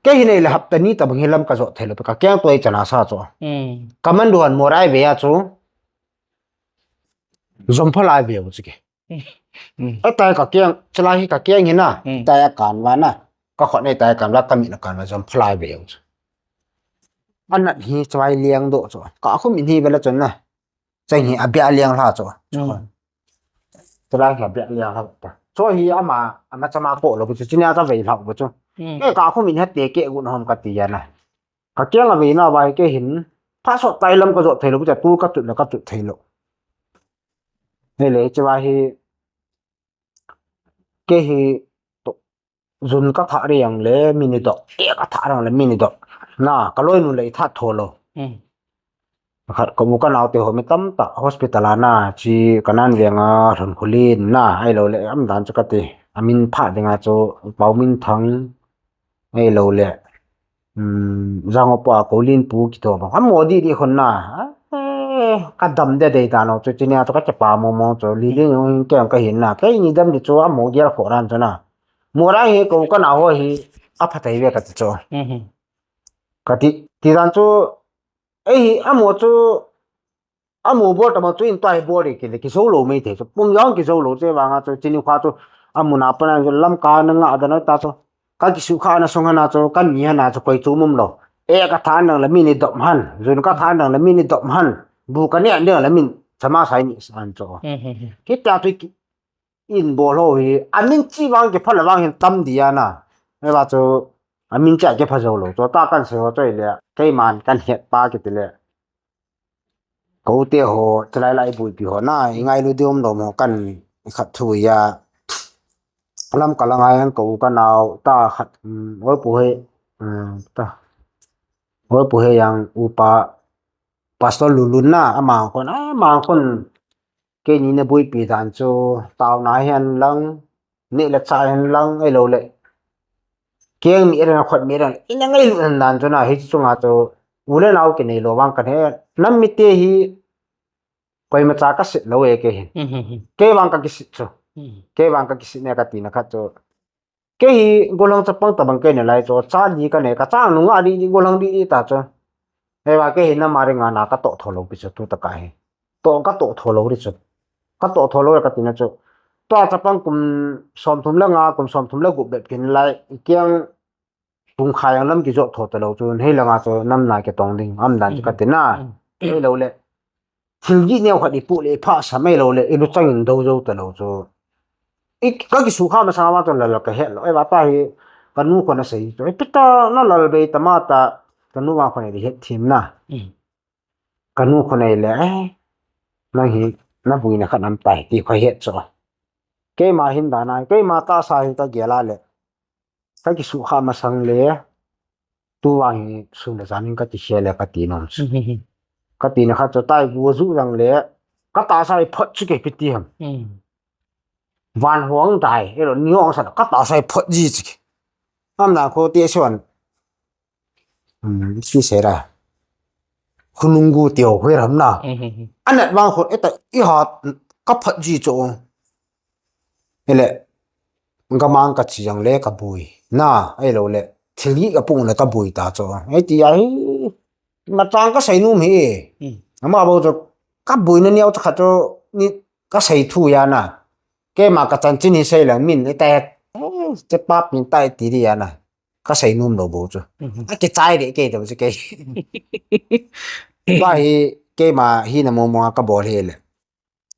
ke hi nei le hapta ni ta bang hi lam ka zo thei lo, ka keng toi chana sa chu. Ka man duhan mo rai ve a chu, zom pha lai ve u chu ke. A tai ka keng, chalai hi ka keng hi na, tai a kan va na, ka khot nei tai kan va, ka min a kan va, zom pha lai ve u chu. A nat hi chalai liang do chu, ka khum in hi ve la chun na, chang hi a bia liang hla chu. Chalai hi a bia liang hla ta. Chu hi ama, ama chama ko lo bu chu, chinia ka vei hla bu chu. Ke ka khum in ha te ke gun hom ka ti ya na. Ka keng a vei na vai ke hin, pha so tai lam ka zo thei lo bu cha, tu ka tut la ka tut thei lo. He le, chi va hi, ke hi, to, zun ka tha ri ang le, mini dok, te ka tha ri ang le, mini dok. Na, ka loi nu le i tha tho lo. Khat ka bu ka nau te ho mi tam ta hospital a na, chi ka nan veng a, hon khulin na, ai lo le, am dan chu ka ti. A min pha ding a chu, Pau Min Thang, Ei lo le. Um, Zangopa Kolin pu kito bang. Amo di di khun na. Eh, ka dam de dei ta no chu chinia chu ka chapa mo mo chu. Li li nung keng ka hin na. Kei ni dam di chu amo gel kho ran chu na. Mo ra hi ko ka na ho hi. A pha thei ve ka ti chu. Ka ti, ti dan chu. Ei hi amo chu. Amu bol tama chu in tai bol ri kile, kizo lo mai thei chu. Pum jong kizo lo che vanga chu, chini kha chu, amu na pana chu lam ka na nga da na ta chu. Ka kisu kha na song hana chu, ka ni hana chu, koi chu mum lo. E ka tha nang la min i dop han, zun ka tha nang la min i dop han. Bu ka ne an ding la min, chama sai ni san chu. Kita chu ki, in bol ho hi, a min chi vang ki pha la vang hin tam dia na. E va chu, a min cha ki pha zo lo. Chu ta kan se ho choi le, kei man kan het pa ki ti le. Ko te ho, chalai lai buipi ho na, i ngailu diom lo mo kan khat thu ya. Lam ka la ngai an ko ka nau ta khat, um, oi pu he, um, ta. Oi pu he yang upa Pastor Lulun na, ama kon, ama kon, kei ni na buipi dan chu, tau na hian lang, Neh le chah hen lang, ei lo le. Keng mi reng, khot mi reng. Ina ngailut hen dan chu na, hiche chunga chu. U le nau kinei lo vang kan he. Nam mite hi, koima cha ka sit lo e kei hin. Kei vang ka kisit chu. Kei vang ka kisit ne ka tina khat chu. Kei hi, gollhang chapang tabang kei nalai chu. Cha li ka nei, ka cha nunga li li gollhang li li ta chu. Hei va kei hi nama ringa na ka toh tho lou pi chu tu taka hi. Toh ka toh tho lou ri chu. Ka toh tho lou ka tina chu. Tua chapang kum som thum le nga, kum som thum le gup bep kin lai. I kiang tung khai ang lam ki jot tho ta lou chu. Hei langa chu nam na ki tong ding. Am dan chu ka tina. Hei lou le. Thil gi neo khat i pu le pha sa mai lou le. I lu chang in do jo ta lou chu. I ka ki su kha ma sa ma ton la la ka het lou. Ei va ta hi ka nu ko na sei chu. Ei pita na lal bei ta ma ta ka nu wa ko ne di het thim na. Ka nu ko nei le, eh, nang hi na bui na khat nam tai ti ko het chu. Keima hin da na, keima ta sa hin ka gel a le. Ka ki su kha ma sang le. Tu wa hi su le zanin ka ti se le ka ti nom chu. Ka ti na khat chu tai gu zu jang le. Ka ta sa i phot chu ke pi ti ham. Van huang dai, elo ni huang sa ka ta sai phot ji chi. Am na ko ti suan. Hmm, si se ra. Khunung gu tio hoi ram na. Anat vang khot eta i hat ka phot ji cho. Ele gamang ka chi jang le ka bui. Na, ai lo le. Thil gi ka pung le ka bui ta cho. Ai ti ai. Ma chang ka sai num hi. Ama bo cho ka bui na niau cha kha cho ni ka sai thu ya na. Keima ka chanchin hi sei lang min, i tai, eh, che pap min tai ti di ya na. Ka sei nom lo bo chu. A ke chai de ke de chu ke. Ba hi keima hi na mo mo ka bol he le.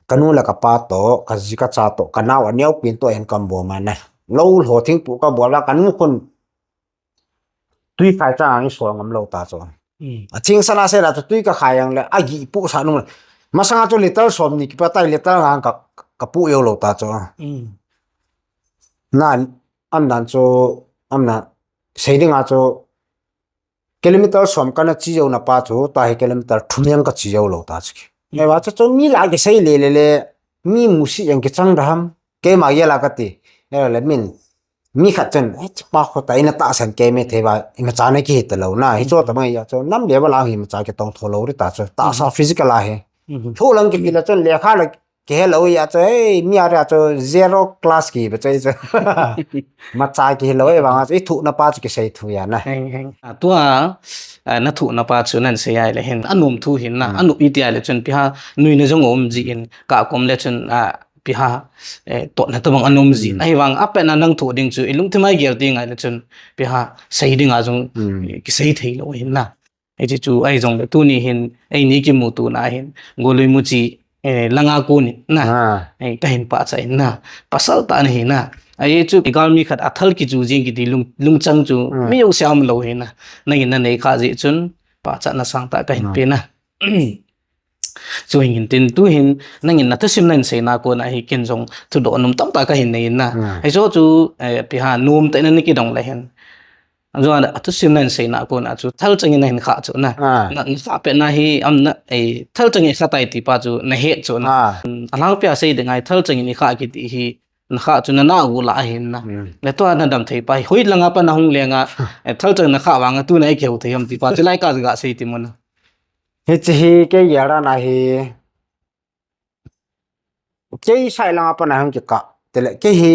Ka nu le ka pa to, ka ji ka cha to, ka nau a neo pin to en kam bo ma na. Lo lo thing pu ka bol la ka nu kun. Tui khai chang ang i sual ngam lo ta chu. A ching sana se la chu tui ka khai ang le a gi pu sa nu. Masanga chu liter som ni ki pa tai liter ngang ka ka pu yo lo ta chu. Na am dan chu am na sei ding a chu kilometer som ka na chi yo na pa chu ta hi kilometer thum yang ka chi yo lo ta chu. Ei va chu chu mi la ki sei le le le mi mu si yang ki chang da ham. Keima ya la ka ti. Ei le min Mi khat chun, eh, chapa kho ta ina tahsan kei me thei va, ima cha na ki hita lo na, hi cho ta mai ya cho, nam le va la hi ima cha ki tong tho lo ri ta cho, tahsa physical a hi. Thu lang ki la chun le kha la ki he lo ya cho, eh, mi a ra cho, zero class ki ba cho, cho. Ma cha ki he lo, eh, vang a cho, i thu na pa cho ki sei thu ya na. Heng, heng. A tua, a, na thu na pa chu nan sei ai le hin, a nom thu hin na, a nom i ti ai le chun pi ha, nui na jong om ji in, ka kom le chun, a, pi ha, eh, totna tabang anom ji. Ahivang, a petna nang thoh ding chu, i lungthim a gel ding ngai le chun, pi ha, sei ding a jong, eh, kisei thei lo hin na. Ei chu, ei jong le tuni hin, ei ni kimuto na hin, golui mu chi, eh, langa kon in na. Ei, ka hin pachat in na. Pasal tah na hi na. Ei chu, i gal mi khat a thal kichu jing kiti lung, lungchang chu, mi jong siam lo hin na. Nangin na nei kha ji chun, pachatna sangtah ka hin pe na. Chu hin tin tu hin nangin na thusim nan sei na kon a hi ken jong thudoh nom tamtah ka hin nei na. Hei chu chu, eh, pi ha nom te na ni kidong le hin. Jong a thusim nan sei na kon a chu thal chang in na hin kha chu na. Na, na kha pe na hi am na, eh, thal chang in kha tai ti pa chu na he chu na. A lang pia sei de ngai thal chang in i kha kiti hi na kha chu na na gu la hin na. Le to na dam thei pa hi hoi langa pa na hung le nga, eh, thal chang na kha vang a tu na i keu thei am ti pa chu lai ka ga sei ti mo na. Hichi hi kei gel dan a hi, kei sai langa pa na hung kika, tele kei hi,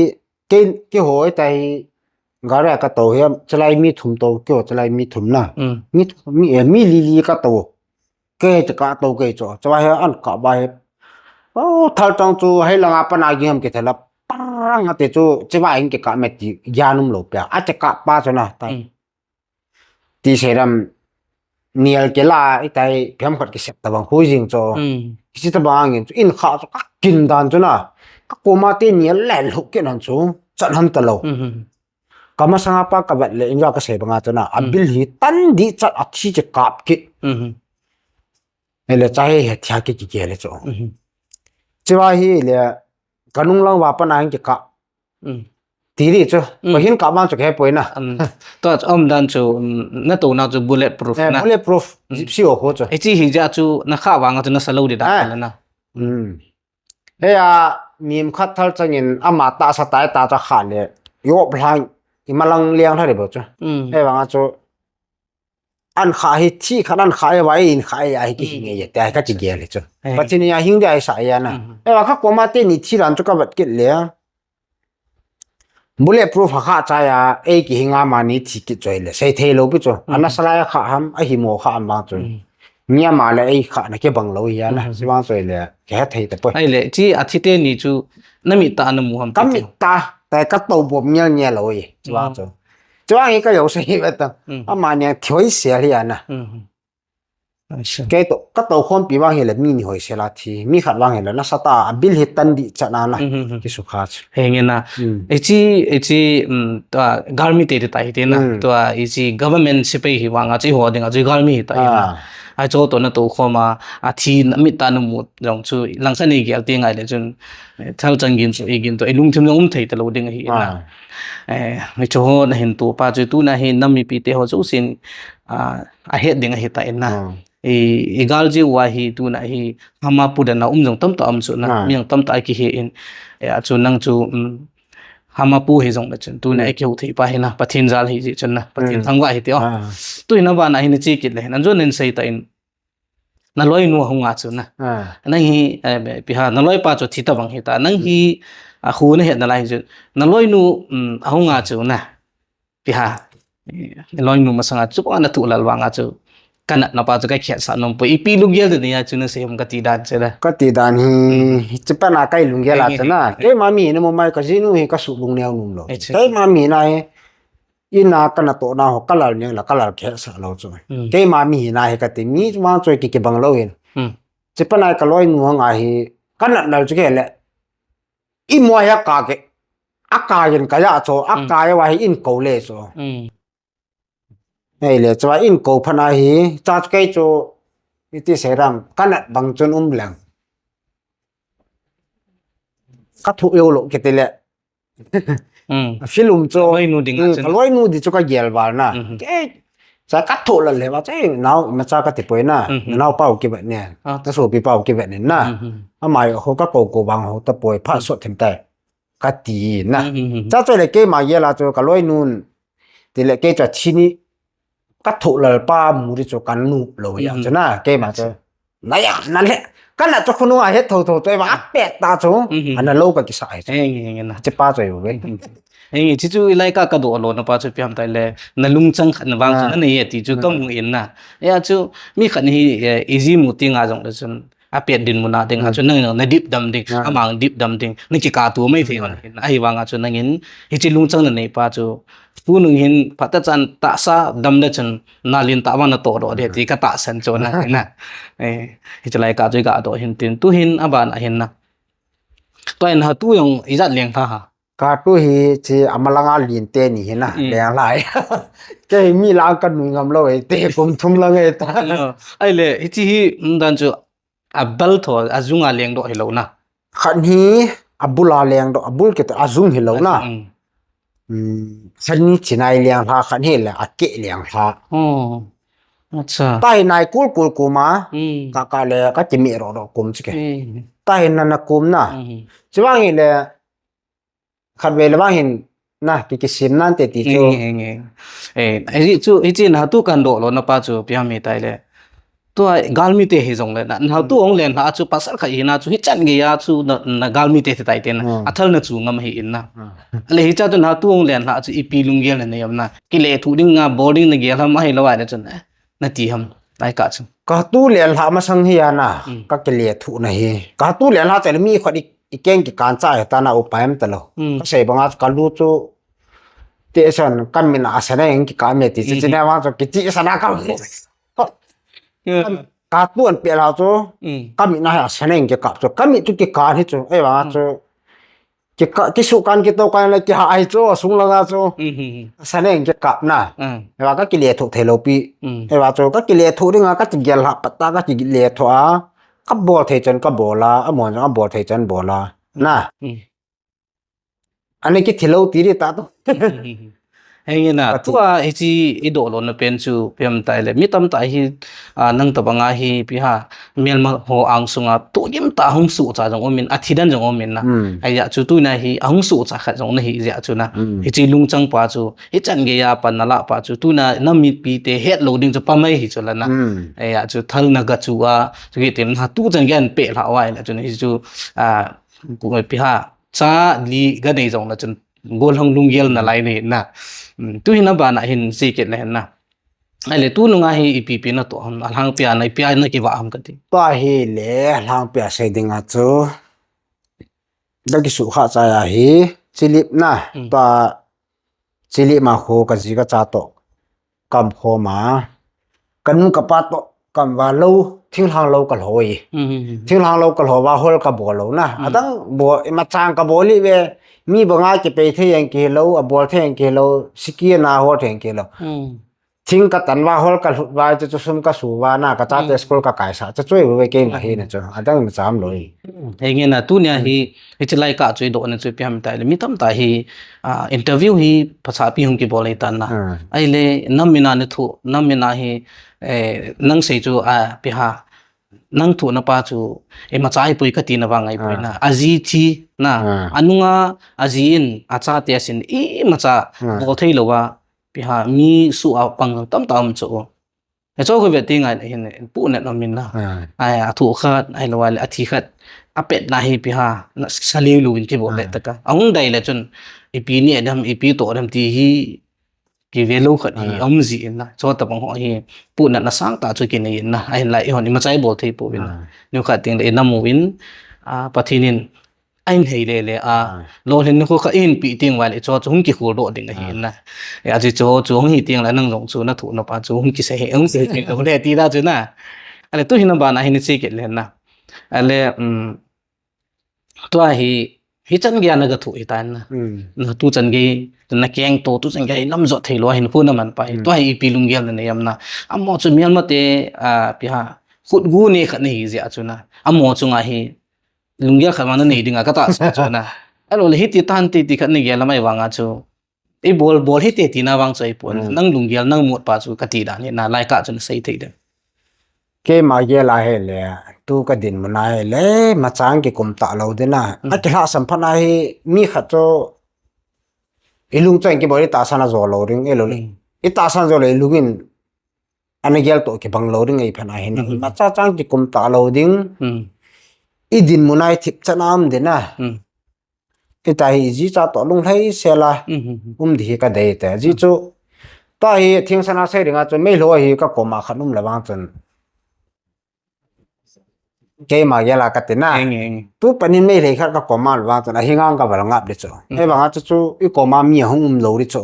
kei, kei hoi ta hi, gari a ka to hi, chalai mi thum to, kei ho chalai mi thum na. Mi thum, mi, eh, mi li li ka to. Kei te ka to kei cho, chawai hi an ka ba hi. Oh, thal chang chu, hei langa pa na ging am ki thela, parang a te chu, chiwa in kika me ti, gyan um lo pia. A te ka pa chu na, ta. Ti sei ram nial ke la, i tai phiam khat kisep tabang hui jing cho. Kisi tabang angin cho, in kha cho, ka kin dan cho na. Ka koma te nial le lo ke nan cho, chan han ta lo. Ka masanga pa ka vat le, in ka sei banga cho na. A bil hi tan di chat a thi che kap kit. Ele cha he he thia ke ki ke le cho. Chiwa hi le, ka nung lang wa pa na hang ke ka. Ti ri chu. Ko hin ka man chu ke poi na. To chu um dan chu, um, na to na chu bullet proof na. Bullet proof. Gypsy ho ho chu. Hichi hi ja chu na kha wa nga chu na sa lo di da na. He a, mi khat thal chang in ama ta sa tai ta cha kha le. Yo blang i malang liang thari bo chu. He wa nga chu. An kha hi thi khat an kha e wa in kha e a hi ki hing e te a hi ka chi gel hi chu. Pathen a hing de a hi sa e a na. E wa ka koma te ni thi ran chu ka vat kit le a. Bulletproof a kha chai a, ei kihinga mani thi kit choi le, sei thei lou pi chu. Ana salai a kha ham, a himo kha ham vang chu. Mi ama le ei kha na kibang lou hi ana, si vang choi le, kihe thei ta poi. Ai le, chi a thi teni chu, na mit ta na mu ham. Ka mit ta, tai ka to bom ngial ngial lou hi, si vang chu. Chuang hi ka yo sei hi ve ta. Ama niang thoi sia hi ana. Kei to, ka to khompi vang hi le mi ni hoi sela thi, mi khat vang hi le nasa ta, a bil hi tan di chan ana. Kisu kha chu. Henge na. Echi, echi, um, ta, galmi te ta hi te na. Ta, echi government sipai hi vang a, chi ho ding a, chi galmi hi ta hi na. Ai cho to na to khoma, a thi na mit ta na mu jong chu, lang kha ni gel ti ngai le chun, eh, thal chang gin chu, i gin to, i lungthim jong um thei ta lou ding hi na. Eh, mi cho ho na hin to pa chu, tu na hi nam mipi te ho chu sin, a, a het ding ahi ta in na. I, i gal ji wa hi tu na hi hama pu dan na um jong tam ta um chu na, mi jong tam ta ki he in. E, a chu nang chu, um, hama pu hi jong na chun, tu na e ki hu thei pa hi na, Pathen jal hi ji chun na, Pathen thangvah hi ti o. Tu hi na ba na hi na chi kit le, nan jun nin sei ta in, na loi nu hung a chu na. Nang hi, eh, pi ha, na loi pa chu thi ta bang hi ta, nang hi, a khu na het na lai hi chun, na loi nu, um, a hung a chu na. Pi ha. Eh, loi nu masanga chu pa na tu lal vang a chu. Ka nat na pa chu ka khiat sa nom po. Ipi lunggel de ni a chu na sei hom ka ti dan che da. Ka ti dan hi, chu pa na kai lunggel a chu na. Kei ma mi na mo mai ka ji nu hi ka su lung neo num lo. Kei ma mi na hi, i na ka na to na ho ka lal neo la ka lal khiat sa lo chu. Kei ma mi hi na hi ka ti mi ma chu ki ki bang lo hin. Chu pa na ka loi nu hang a hi, ka nat lal chu ke le. I mo ya ka ke. A ka yin ka ya chu, a ka ya wa hi in ko le chu. Hei le, chua in ko phat na hi, cha chu kei chu, iti sei ram, ka nat bang chun um leng. Ka thu eu lo kiti le. A film chu, ka loi nu ding a chun. Ka loi nu di chu ka gel val na. Kei, cha ka thu la le va, chai, nau, ma cha ka ti poi na. Nau pau ki vet ne. Ka so pi pau ki vet ne na. Amai ho ka ko ko bang ho ta poi, pha so them tai. Ka ti na. Cha chu le kei ma gel a chu ka loi nun. Ti le kei cha thi ni ka tho lal pa mu ri chu kan nu lo ya chu na kei ma chu. Na ya, na le. Ka na chu khunu a het tho tho chu, eva a pet ta chu. Ana lo ka kisa ai chu. Eng, eng, eng, na. Che pa chu ve. Eng, chi chu i lai ka ka do lo na pa chu piam tai le. Na lungchang khat na vang chu na nei ti chu ka mu in na. Ya chu mi khat ni hi, eh, easy mu ti nga jong le chun. A pet dinmun a ding a chu nangin na dip dam ding, amang dip dam ding, na kikah tu mai thei hon hin. Ahivang a chu nangin, hichi lungchang na nei pa chu, tunung hin, phat ta chan tahsa dam le chun, na lin tah vang na toh doh ding ti ka tahsan chu na, na. Eh, hichi lai ka chu i ga doh hin tin, tu hin, a ban a hin na. Tua in ha tu jong ijat leng tha ha. Ka tu hi chi ama langa lin te ni hi na, leng lai. Kei mi lang ka nui ngam lo e, te kum thum lang e ta. Ai le, hichi hi, um, dan chu, a bal tho, a zung a leng doh hi lo na. Khat hi, a bul a leng doh, a bul kit a zung hi lo na. Um, khat ni chinai leng hla, khat hi le, a ke leng hla. Oh, acha. Ta hi nai kul kul kum a, ka ka le, ka ti mi ro ro kum chi ke. Ta hi na na kum na. Chi vang hi le, khat ve le vang hin na, ki kisim nan te ti chu. Eng, eng, eng. Eh, hichi chu, hichi na tu kan doh lo na pa chu, piam mi tai le. Tua galmi te hi jong le na, na tu ong len ha chu pasal khat hi na chu hi chan ge ya chu na, na galmi te te tai te na. A thal na chu ngam hi in na. Le hicha chu na tu ong len ha chu ipi lunggel na nei am na. Ki le thu ding nga bol ding na gel ham ahi lo ai na chun. Na ti ham, lai ka chu. Ka tu len hla masang hi a na, ka kile thu na hi. Ka tu len hla chai le mi khat i, i keng ki kan cha he ta na upai am ta lo. Ka sei banga chu ka lu chu, te san ka min a sa na eng ki ka me ti chi chi na vang chu ki chi sa na ka. Ka tu an pe la chu, ka min a ha sa na eng ki ka chu. Ka mi chu ki ka hi chu, ei vang chu. Ki ka, ki su kan ki to kan le ki ha ai chu, sung langa chu. Sa neng ki kap na. Ewa ka ki le thu thei lo pi. Ewa chu ka ki le thu ding a ka ti gel ha pat ta ka ti le thu a. Ka bol thei chan ka bol a, a mon a bol thei chan bol a. Na. Ani ki thi lo ti ri ta tu. Henge na, tua hichi i doh lo na pen chu piam tai le. Mi tam tai hi, a, nang ta banga hi pi ha, Myanmar ho ang sunga tu gim ta hung su cha jong omin, a thi dan jong omin na. Ai ya chu tu na hi, a hung su cha khat jong na hi ya chu na. Hichi lungchang pa chu, hi chan ge ya pa na la pa chu, tu na na mi pi te het lo ding chu pa mai hi chu la na. Ai ya chu thal na ga chu a, chu ge tem na tu chan ge an pe la wa na chu na hi chu, a, ku pi ha, cha li ga nei jong na chun gollhang lunggel nalai nahi na. Tuhin abana hin sei kit le hin na. Ahile tunung a hi ipi ipi natoh ham, alhangpia na ipi a nakivah ham kati. Tua hile alhangpia sei dinga chu, kakisuhkhah chai ahi, Chilip na, tua Chilip ma kho kaji kacha toh kaum khom a, kanu kapa toh kaum uva lou, thinglhang lou kalho e. Thinglhang lou kalho uva hol kabol lou na. Adang bol, imacha kabol hi ve, mi banga kipei thei jeng kihilou, abol thei jeng kihilou, siki ana hol thei jeng kihilou. Thing katan uva hol kalhut uva, chuchu sum kasu uva na, kachate school kakaisah, chuchu ve keima hina chu. Adang imacha umlou e. Henge na, tunia hi, hiche lai kah chu idoh na chu ipi ham itile, mi tamtah hi, interview hi phasapi hung kibol ahitan na. Ahile nam mina nathoh, nam mina hi, nangsei chu, ipi ham, nang thohna pa chu imacha ahipoi katina vang ahipoi na. Aji thi na, anunga aji in achate asin imacha bol theilouva, ipi ham, mi suh a pang tamtah um chu. Hichu khu ve tengle hin puhnat umin na. Athoh khat ahilou le athi khat, apetna hi ipi ham, nasa lelou in kibol le tah a, ahung dai le chun ipi neh dem, ipi toh dem ti hi kivelou khat hi aum ji in na. Chutobang ho hi puhnatna sangtah chu kinei in na. Ahinla eihon imacha ibol thei pouvin na. Nikhat tengle inam uvin, Pathen in ahin hei lele a, lolhin nikho khat ihin peh teng uva le chu chu hung kikholdoh ding ahi na. Ajeh chu chu hung hi tengle nang jong chu nathohna pa chu hung kisei, hung sei thei lou le ti da chu na. Ahile tuhin abana hin sei kit le na. Ahile tua hi, hichan geiya naga thoh hitan na. Tuchan gei nakeng toh, tuchan gei lamjot theilou hinkho naman pa hi, tua hi ipi lunggel nanei ham na. Amaho chu melmate, ipi ham, khutgu ne khat nahi jeh a chu na, amaho chunga hi lunggel khat vang nanei dinga katahsan chu na. Ahilou le hiti tante ti khat nagel a mai vanga chu, ibol bol hite tina vang chu ahipon, nang lunggel nang mut pa chu kati dan hi na, lai kah chu nasei thei dem? Keima gel a hile, tu kadinmun a hile, imacha kikum talou ding na. Akilhahsam phat na hi, mi khat chu ilung chu kibol, itahsan ajo lou ding, ahilou le itahsan jo le ilung in ana gel toh kibang lou ding ahiphat na hin, imacha cha kikum talou ding. Idinmun a ithip chan a um ding na. Hita hi ijicha toh lunglhaisel a um ding hi kadei te. Ajeh chu, tua hi thingsana sei dinga chu, meilhou hi kakoma khat um le vang chun, keima gel a kati na. Tu panin meilhei khat kakoma le vang chun, ahinga kaval ngap ding chu. Ahivanga chu chu ikoma mi ahung umlou ding chu.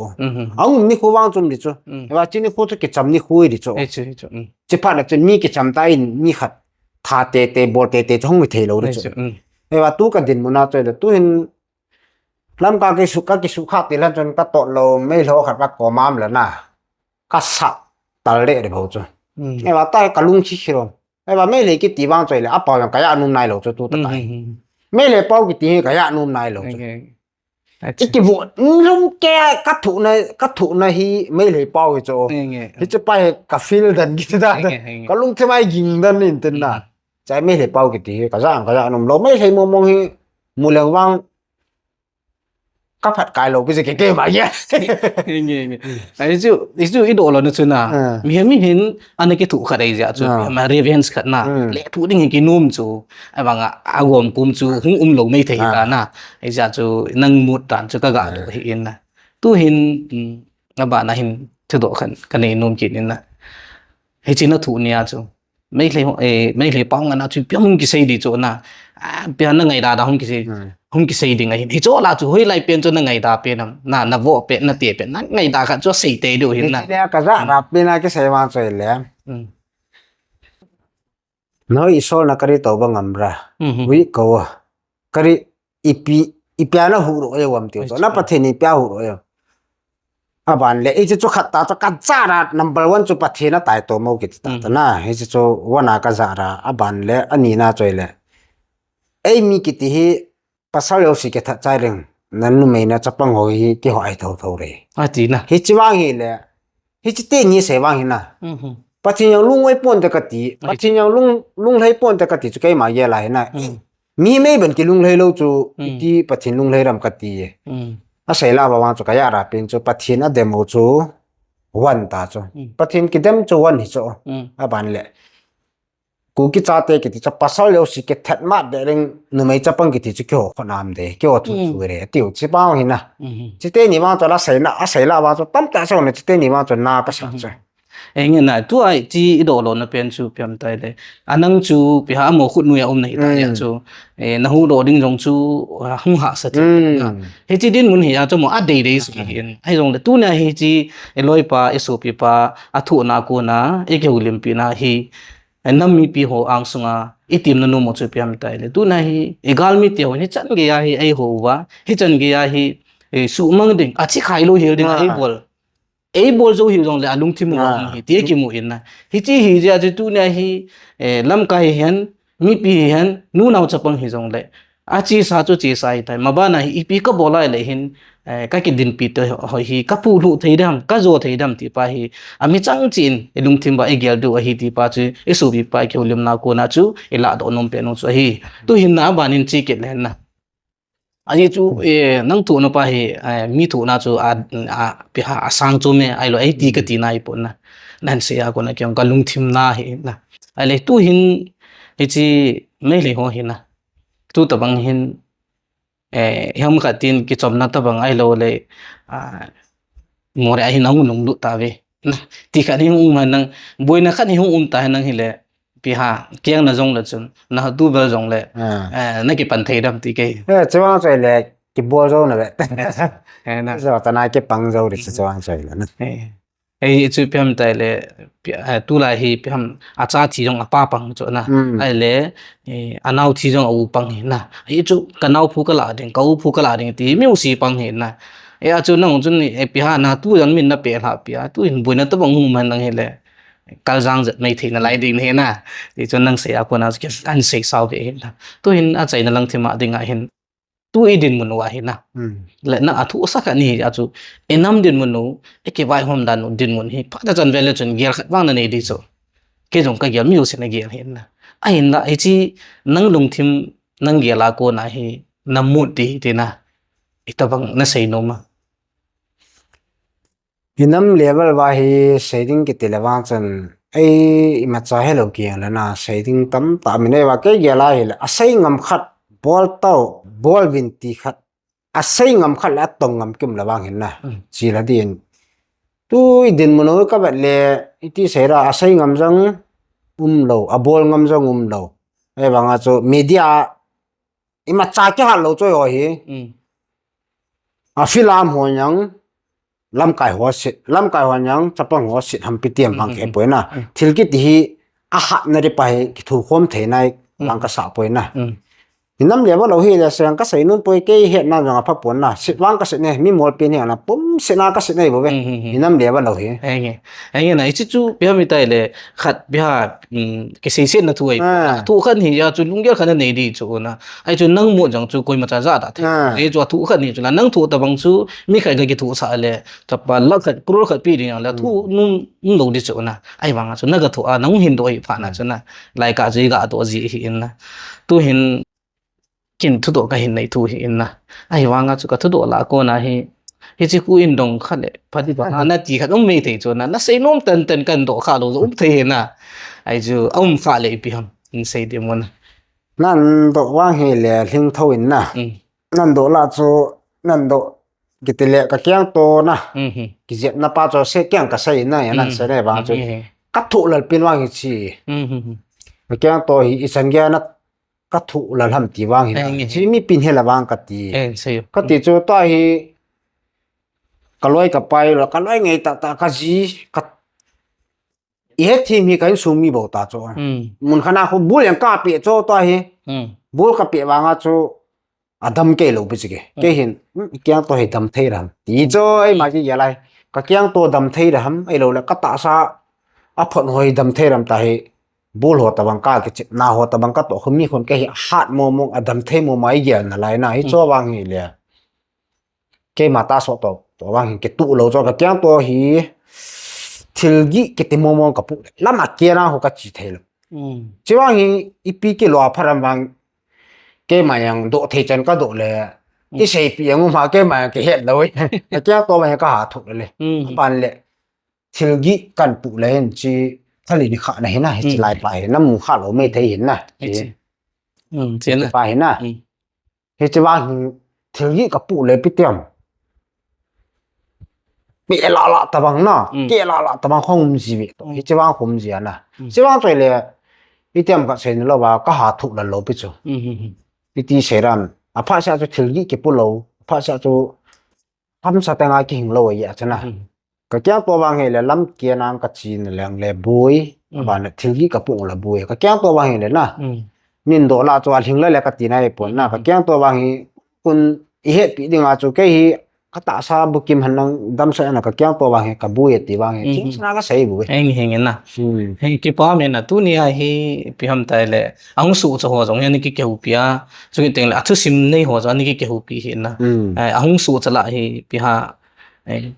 Ahung um nikho vang chu um ding chu. Ahivang chu nikho chu kicham nikho ding chu. Chuphat na chun mi kicham tah in mi khat tha teitei, bol teitei chu hung hi theilou ding chu. Ahivang tu kadinmun a chu le, tuhin lamkai kisuh, kakisuhkhah til hen chun katoh lou meilhou khat kakoma um le na, kasah tal deh deh bou chu. Ahivang tua hi kalung khikhi lou. Ahivang meilhei kiti vang chu le, apao jong kaja nom nailou chu tu tah a. Meilhei pao kiti hi kaja nom nailou chu. Ikivo, lungkei a kathohna, kathohna hi meilhei pao hi chu. Hiche pa hi ka feel dan kiti dan. Kalungthim a iging dan in tin na. Chai meilhei pao kiti hi kaja, kaja nom lou. Meilhei mong mong hi mu leng vang kaphat kai lou pi chu kei keima ya. Hichu, hichu idoh lou na chu na. Mihem, mihem hin ana kithoh khat ahi jeh chu, mihem a revenge khat na, lethuh ding hi kinom chu. Ahivanga agomkom chu hung umlou maithei ta na. Hijeh chu nang mut dan chu kaga doh hi in na. Tuhin, abana hin thudoh khat kanei nom kit in na. Hiche nathoh nia chu, Meilhei pao ngana chu ipi ham hung kisei ding chu na. Ipi ham nangaida da hung kisei, hung kisei ding ahin. Hichu la chu hoilai pen chu nangaida pen ham, na, navoh pen, nate pen, nangaida khat chu seitei diu hin na. Hiche nia kaja ra pen a kisei vang chu le, nahoi isolna kari touva ngamra, ui kou a, kari, ipi, ipi a nahuhdoh e ham tiu chu, na Pathen in ipi a huhdoh e ham. Aban le, hiche chu khat tah chu kaja ra number one chu Pathen ataito mo kiti tah tah na. Hiche chu one a kaja ra, aban le, ani na chu le, eimi kiti hi pasal jouse kithat chai ding, nanumei nachapang ho hi kihoi thotho re, ati na. Hiche vang hile, hiche teni sei vang hi na, Pathen jong lungoi ponte kati, Pathen jong lung, lunglhai ponte kati chu keima gel a hi na. Mi mei ban kilunglhai lou chu iti Pathen lunglhai dam kati e. Asei la vang chu kaja ra pen chu Pathen adem u chu one ta chu, Pathen kidem chu one hi chu. Aban le, Kuki chate kiti chu pasal jouse kithat mat ding, numei chapang kiti chu kiho khonam de, kiho thu chu re, tiu chi pau hina. Chite ni vang chu la seina, a seila vang chu tamtah chu ne, chite ni vang chu na kasa chu. Enge na, tu ai chi i doh lona pen chu piam tai le. Anang chu piha amo khut nuia um na hi ta ya chu. Eh, na hu doh ding jong chu hung ha sa ti. He chi dinmun hi a chu mo a dei dei si hin. Ai jong le tu na hi chi e loipa, e sopipa, a thu na ko na, e ke hu lim pi na hi. Nam mipi ho angsunga i timna nom u chu piam tai le. Tuna hi i galmi te ho hi chan geiya hi ei ho uva, hi chan geiya hi, eh, suhmang ding, a chi khai lou hel ding a ei bol. Ei bol jou hi jong le a lungthim uva um hi ti kimu in na. Hichi hi jeh a chu tuna hi, eh, lamkai hi hen, mipi hi hen, nu nao chapang hi jong le. A chesa chu chesa hi tai. Mabana hi ipi ka bol lai le hin, eh, ka kidinpi te ho hi, ka phu lhu thei dem, ka jo thei dem ti pa hi. A mi chang chin, i lungthim ba i gel diu ahi ti pa chu, i suhpi pa i kiu lim na ko na chu, i la doh nom pe nom chu ahi. Tu hin na ban in chi kit le na. Ahi chu, eh, nang thu na pa hi, eh, mi thu na chu, a, a, pi ha, a sang chu me, ai lo, ei ti ka ti na i pon na. Nan se a ko na kiong ka lungthim na hi na. Ai le tu hin, hi chi, me le ho hi na. Tu tabang hin, eh, hom khat tin kichomna tabang ai lo le, ah, more ahi nang lunglut ta ve. Na, ti khat hi hung um nang, boina khat hi hung um ta nang hi le, pi ha, kiang na jong le chun, na tu bel jong le, eh, na kipan thei dam ti ke. Eh, chuang choi le, kibol jo na ve. Eh, na. Jo ta na kipang jo ri chuang choi le na. Eh. Ei chu piam tai le, pi-, eh, tulai hi piam a cha thi jong a pa pang chu na. Ai le, eh, a nao thi jong a u pang hi na. Ei chu ka nao phu ka la ding, ka u phu ka la ding ti mi u si pang hi na. Ei a chu nang chun, eh, pi ha na tu jong min na pe la pi a, tu hin boina tabang hung man nang hi le. Kal jang jat mai thei na lai ding hi na. Ei chu nang sei a ko na chu an sei sao ve hi na. Tu hin a chai na lang thi ma ding a hin. Tu i dinmun u ahi na. Le na a thu sa khat ni a chu, i nam dinmun u, i kivaihom dan u dinmun hi, phat a chan vel le chun gel khat vang na nei di chu. Kei jong ka gel mi u se na gel hi na. Ahin la, hi chi nang lungthim nang gel a ko na hi, na mut di hi ti na. I tabang na sei nom a. I nam level va hi sei ding kiti le vang chun, ei, imacha helou kiang le na, sei ding tamtah min ei va kei gel a hi le, a sei ngam khat, bol tau, bol vin ti khat, a sei ngam khat le a tong ngam kim le vang hin na, chi la din. Tu i dinmun u ka vet le, i ti sei ra, a sei ngam jong um lou, a bol ngam jong um lou. Ei vang a chu media, imacha kihat lou choi ho hi. A filam ho jong, lamkai ho sit, lamkai ho jong, chapang ho sit ham pi tiam vang ke poi na. Thil kiti hi, a hat na ri pa hi, kithu khom thei nai, vang ka sa poi na. Hi nam le va lou hi le, sang ka sei nun poi kei het na jong a pha pon na. Sit vang ka sit ne, mi mol pi ni ana pum sit na ka sit nei bo ve. Hi nam le va lou hi. Enge, enge na, i chi chu, pi ha mi tai le, khat pi ha, um, kiseisetna thu ahi. Thu khat hi a chu lunggel khat na nei di chu na. Ahi chu nang mut jong chu koima cha ja da the. Ahi chu a thu khat ni chu na nang thu tabang chu mi khat ka kithu sa le ka pa lakh khat crore khat pi ding le thu num, num lou di chu na. Ahi vang a chu na ka thu a nang hin do hi pha na chu na. Lai ka chu i ga do ji hi in na. Tu hin kin thudoh ka hin nei thu hi in na. Ahi vang a chu ka thudoh la ko na hi. Hi chi khu in dong khat le, pha di ba na, na ti khat um mei thei chu na, na sei nom tan tan kan doh kha lou, um thei hi na. Ahi chu, a um kha le ipi ham, in sei di mo na. Nan doh vang hi le, hling tho in na. Nan doh la chu, nan doh, kiti le, ka kiang to na. Ki jep na pa chu, se kiang ka sei na, ya nan se le vang chu. Ka thu lal pin vang hi chi. Ka kiang to hi, i chan gei na, ka thu lal ham ti vang hi. Chi mi pin he la vang ka ti. Ka ti chu ta hi, ka loi ka pai lo, ka loi ngei ta ta ka ji, ka i he thi mi ka in sung mi bo ta chu. Mun khana khu bul yang ka pe chu ta hi. Bul ka pe vang a chu a dam kei lou pi chi ke. Kei hin, kiang to hi dam thei ram. Ti chu ei ma ki ya lai. Ka kiang to dam thei ram, ei lou le ka ta sa a phon hoi dam thei ram ta hi. Bul ho tabang ka kichep na ho tabang ka to khu mi khun kei hi hat mo mo a dam thei mo mai gel na lai na hi chu vang hi le. Keima ta so to, to vang hi ke tu lo cho ka kiang to hi thil gi ke ti mo mo ka pu le. Lama ke na ho ka chi thei lo. Chi vang hi ipi ke lo a pharam vang keima yang do thei chan ka do le. I sei pi yang ma keima yang ke het lo. Ka kiang to vang ka ha thu le. Pan le. Thil gi kan pu le hin chi Thali ni kha na hi na, hichi lai pa hi, namu kha lou mei thei hi na. Hichi. Hichi pa hi na. Hichi vang hi thil gih ka pu le pi tiam. Pi la la ta bang na, ki la la ta bang khong um ji ve. Hichi vang khum ji na. Hichi vang choi le, pi tiam ka sei ni lou va, ka ha thu la lou pi chu. Iti sei ran, a pha sa chu thil gih ki pu lou, a pha sa chu tham sa ta nga ki hing lou ya chana. Ka kiang to vang hi le lam kia nang ka chi na leng le bui, ba na thil gih ka pu la bui. Ka kiang to vang hi le na. Min do la chu a hing la le ka ti na e pon na. Ka kiang to vang hi kun i het pi ding a chu kei hi ka ta sa bu kim han nang dam sa na ka kiang to vang hi ka bui ti vang hi. King sa na ka sei bui. Heng heng na. Hei, kipa me na tu ni a hi pi ham tai le. Ahung su cha ho jong hi ani ki keu pi a. Chu ki teng le a thu sim nei ho jong ani ki keu pi hi na. Ahung su cha la hi pi ha.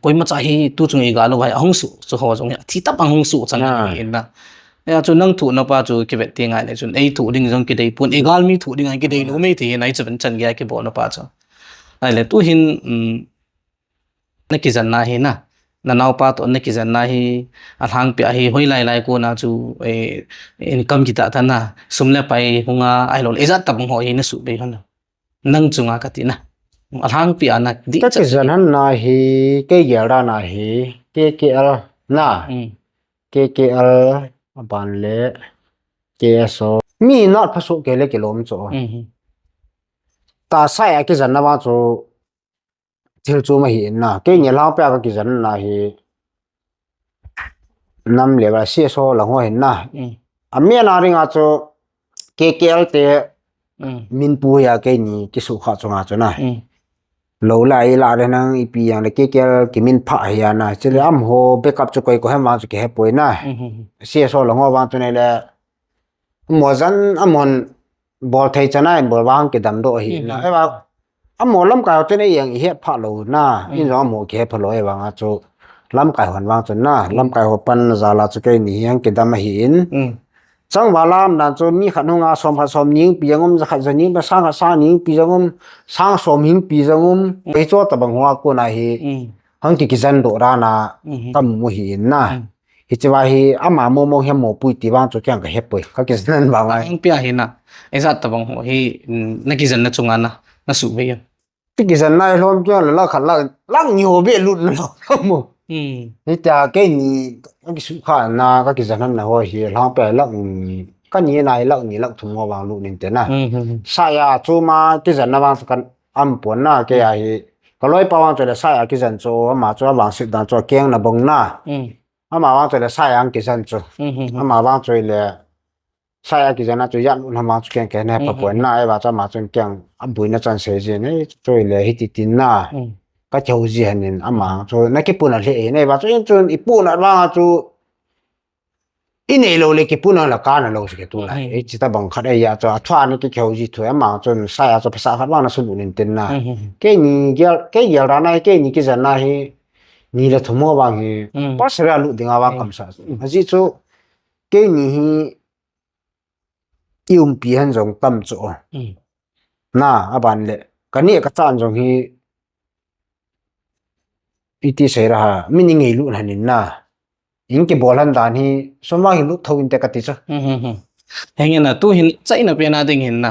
Koima cha hi tu chung i ga lo vai ahung su cha ho jong hi. Thi tap ahung su cha na hi na. Ya chu nang thu na pa chu ki vet ti ngai le chun ei thu ding jong ki dei pun i gal mi thu ding ai ki dei lo mei ti hi na i chu ven chan gi a ki bo na pa chu. Ai le tu hin na kijen na hi na, na naopa to na kijen na hi, a lhangpi a hi, hoi lai lai ko na chu, eh, income kita ta na, sum le pai hunga, ai lo le, ijat tabang ho hi na su be hon. Nang chunga ka ti na. A lhangpi a na di ka kijen han na hi, ke gel ra na hi, K K L na, K K L, a ban le, K S O. Mi na phasu ke le ke lom cho. Ta sai a kijen na ba cho, thil chu ma hi in na. Kei ni lang pia ka kijen na hi nam le ba C S O lang ho hin na. A mi na ring a chu K K L te min pu ya kei ni ki su kha chu nga chu na. Lo la i la re nang i pi yang le K K L ki min pha hi ya na. Chule am ho backup chu koi ko hem wang chu ki he poi na. C S O lang ho wang chu ne le. Mo jan amon bol thei chana in bol vang kidam do hi na. Ewa, amo lamkai ho chun ei ang i het pha lo na. In jong amo ki het pha lo ewa nga chu lamkai hon vang chun na. Lamkai ho pan jala chu kei ni hi ang kidam ahi in. Chang va lam dan chu mi khat hunga som khat som ning pi jang um, ja khat ja ning pi, sang khat sang ning pi jang um, sang som ning pi jang um. Ei cho tabang hoa ko na hi. Hang ki kijen do ra na. Kam mu hi in na. Hichi va hi ama mo mo hi mo pui ti vang chu kiang ka he pui. Ka kijen vang ai. Ang pia hi na. Ijat tabang ho hi, na kijen na chunga na, na su ve ya. Ti kijen na lom kiang la khat la, lang ni ho be lut na lo mo. Hitia kei ni ka kisu kha na ka kijen na ho hi lang pia lang ni. Ka ni na lang ni lang thum ho vang lut nin te na. Sa ya chu ma kijen na vang chu kan am pon na kei a hi. Ka loi pa vang chu le sa ya kijen chu ama chu vang sit dan chu keng na bong na. Ama vang chu le sa ya ang kijen chu. Ama vang chu le sa ya kijen na chu yan un ama chu keng keng ne pa pon na, ewa chu ama chun keng a bui na chan sei ji ne chu le hiti tin na. Ka chau ji han in ama chu na ki puna le ne ewa chu in chun i puna vang chu i nei lo le ki puna la ka na lo si ke tu la. Ei chi tabang khat ei ya chu a thua na ki chau ji thu ama chun sa ya chu pasa khat vang na su nin tin na. Kei ni gel, kei gel ra na, kei ni kijen na hi. Ni le thum ho vang hi, pasal a lut ding a vang kam sa. Aji chu, kei ni hi, i umpi han jong tam chu. Na, a ban le, ka ni ka chan jong hi, i ti sei ra ha, mi ni ngei lut han in na. In ki bol han dan hi, sum vang hi lut tho in te ka ti chu. Heng in na, tu hin, chai na pe na ding hin na.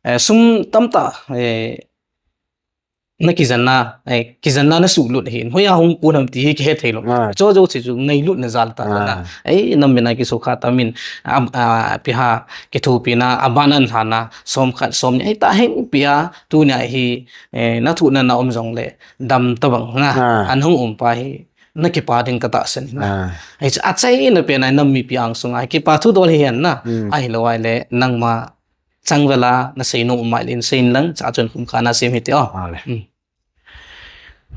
Eh, sum tam ta, eh, na kijen na, eh, kijen na na su lut hin. Hoi a hung ku nam ti hi ki he thei lo. Cho jo chi chu ngei lut na jal ta na. Eh, nam bina ki su kha ta min, am, a, pi ha, ki thu pi na, a ban an ha na, som khat, som ni. Ai ta heng pi a, tu ni a hi, eh, na thu na na um jong le, dam ta bang na, an hung um pa hi, na ki pa ding ka ta sen na. Ai cha, a chai na pe na nam mi pi ang sung a, ki pa thu dol hi an na. Ai lo ai le, nang ma, chang vela na sei nom um mai lin sei in lang, cha chun kum kha na sem hi ti o.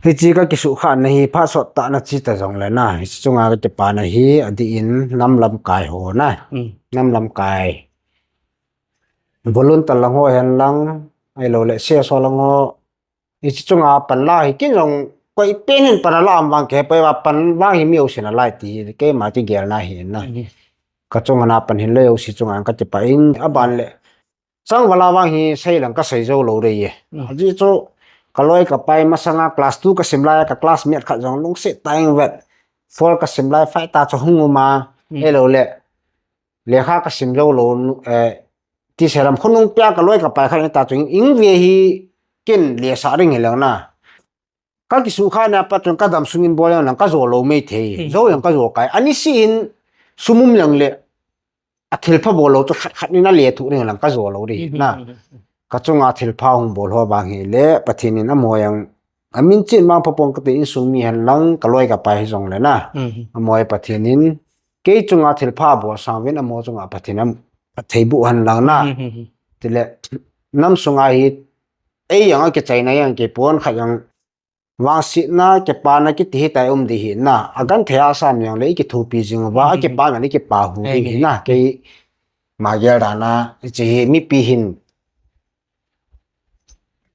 Hichi ka kisu kha na hi pha sot ta na chi ta jong le na. Hichi chunga ka kipa na hi a di in nam lamkai ho na. Nam lamkai. Volunteer lang ho hen lang, ai lo le C S O lang ho. Hichi chunga pan la hi kin jong koi pen hin pan la am vang ke poi va pan vang hi mi o sin a lai ti hi ke ma ti gel na hi na. Ka chunga na pan hin le o si chunga ka ti pa in a ban le. Chang vala vang hi sei lang ka sei jo lo re ye. Aji chu ka loi ka pai masanga class two ka sim lai ka classmate khat jong lungset ta ing vet. Four ka sim lai five ta chu hung um a. Hmm. Hello le. Lekha ka sim lou lou, eh, ti selam khonung pia ka loi ka pai khat ta chu ing ve hi ken le sa ring hi lang na. Ka kisu kha na pa chun ka dam sungin bol lang ka zo lou mai thei. Hmm. Zo yang ka zo kai. Ani si in sumum lang le. A thil pha bol lou chu khat khat ni na le thu ring lang ka zo lou ri na. Ka chunga thil pha hung bol ho bang hi le Pathen in amo yang a min chin mang pha pong ka te insung mi hen lang ka loi ka pai hi jong le na. Amo e Pathen in kei chunga thil pha bol sang vin amo chunga Pathen am a thei bu han lang na. Ti le nam sunga hi ei yang a ke chai na yang ke pon kha yang vangsetna, kipana kiti hi tai um di hi na. A kan thei a sam jong le, i kithupi jing uva, a kipana le kipa hu di hi na. Kei ma gel da na, i chi hi mipi hin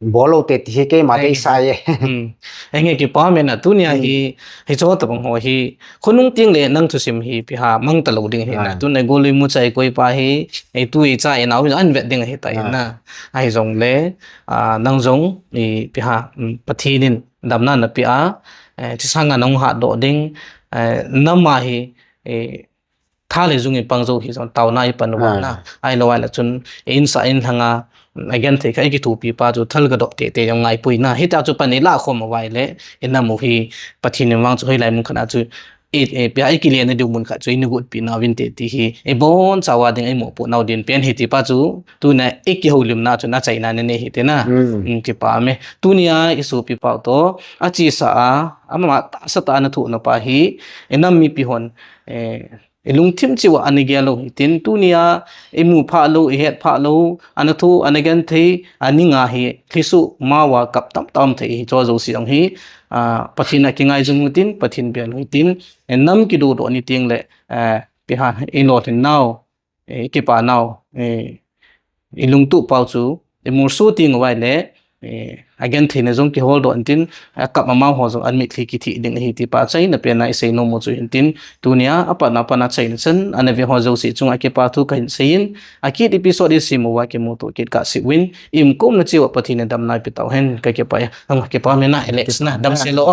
bol lou te ti hi kei ma te sa ye. Enge kipa me na tunia hi, hi cho ta bang ho hi, khonung ting le nang thusim hi pi ha mang ta lou ding hi na. Tunia gol i mu chai koi pa hi, ei tu i cha i nau an vet ding hi ta hi na. Ai jong le, a, nang jong i pi ha, Pathen in damna na pe a, eh, chi sanga nong ha doh ding, eh, nama hi, eh, tha le jung i pang jo hi jong tauna i pan uva na. Ai lo ai la chun, eh, in sa in lhanga, mm, again thei kha i kithupi pa chu thal ga doh te te jong ngai pui na. Hita chu pan i la khom uva le, i namu hi Pathen in vang chu hoi lai mun khat a chu, i, i, pia i kile na diu mun khat chu i nugut pi na vin te ti hi, i bon chawa ding i mo pu nau din pen hi ti pa chu, Tunia i kihoulimna chu na chaina na nei hi te na. Mm, kipa me. Tunia i sopi pau to, a chi sa a, ama ta sa ta na thu na pa hi, i nam mipi hon, eh, i lungthim chiwa ani gel lou hi tin, tunia i mu pha lou, i het pha lou, ana thu, ana gen thei, ani nga hi, thisu, mawa, kap tam tam thei hi, cho jo si ong hi, a, Pathen a kingai jung tin, Pathen bel hi tin, eh, nam kidu do ni ting le, eh, pi ha, i lo thin nau, eh, i kipa nau, eh, i lungtup pau chu, i mursu ting uva le, eh, again theina jong kihol doh in tin, a kap amau ho jong an mitlhi kithi ding ahi ti pa chaina pen a i sei nom u chu hin tin, tunia a pat na pat na chaina chan, ana ve ho jouse chunga kipa thu kahin sei in, a kit episode i sim uva kimuto kit ka si uvin, i umkomna cheh uva Pathen in damna pe tau hen ka kipa e, ang kipa me na Alex na, dam se lo.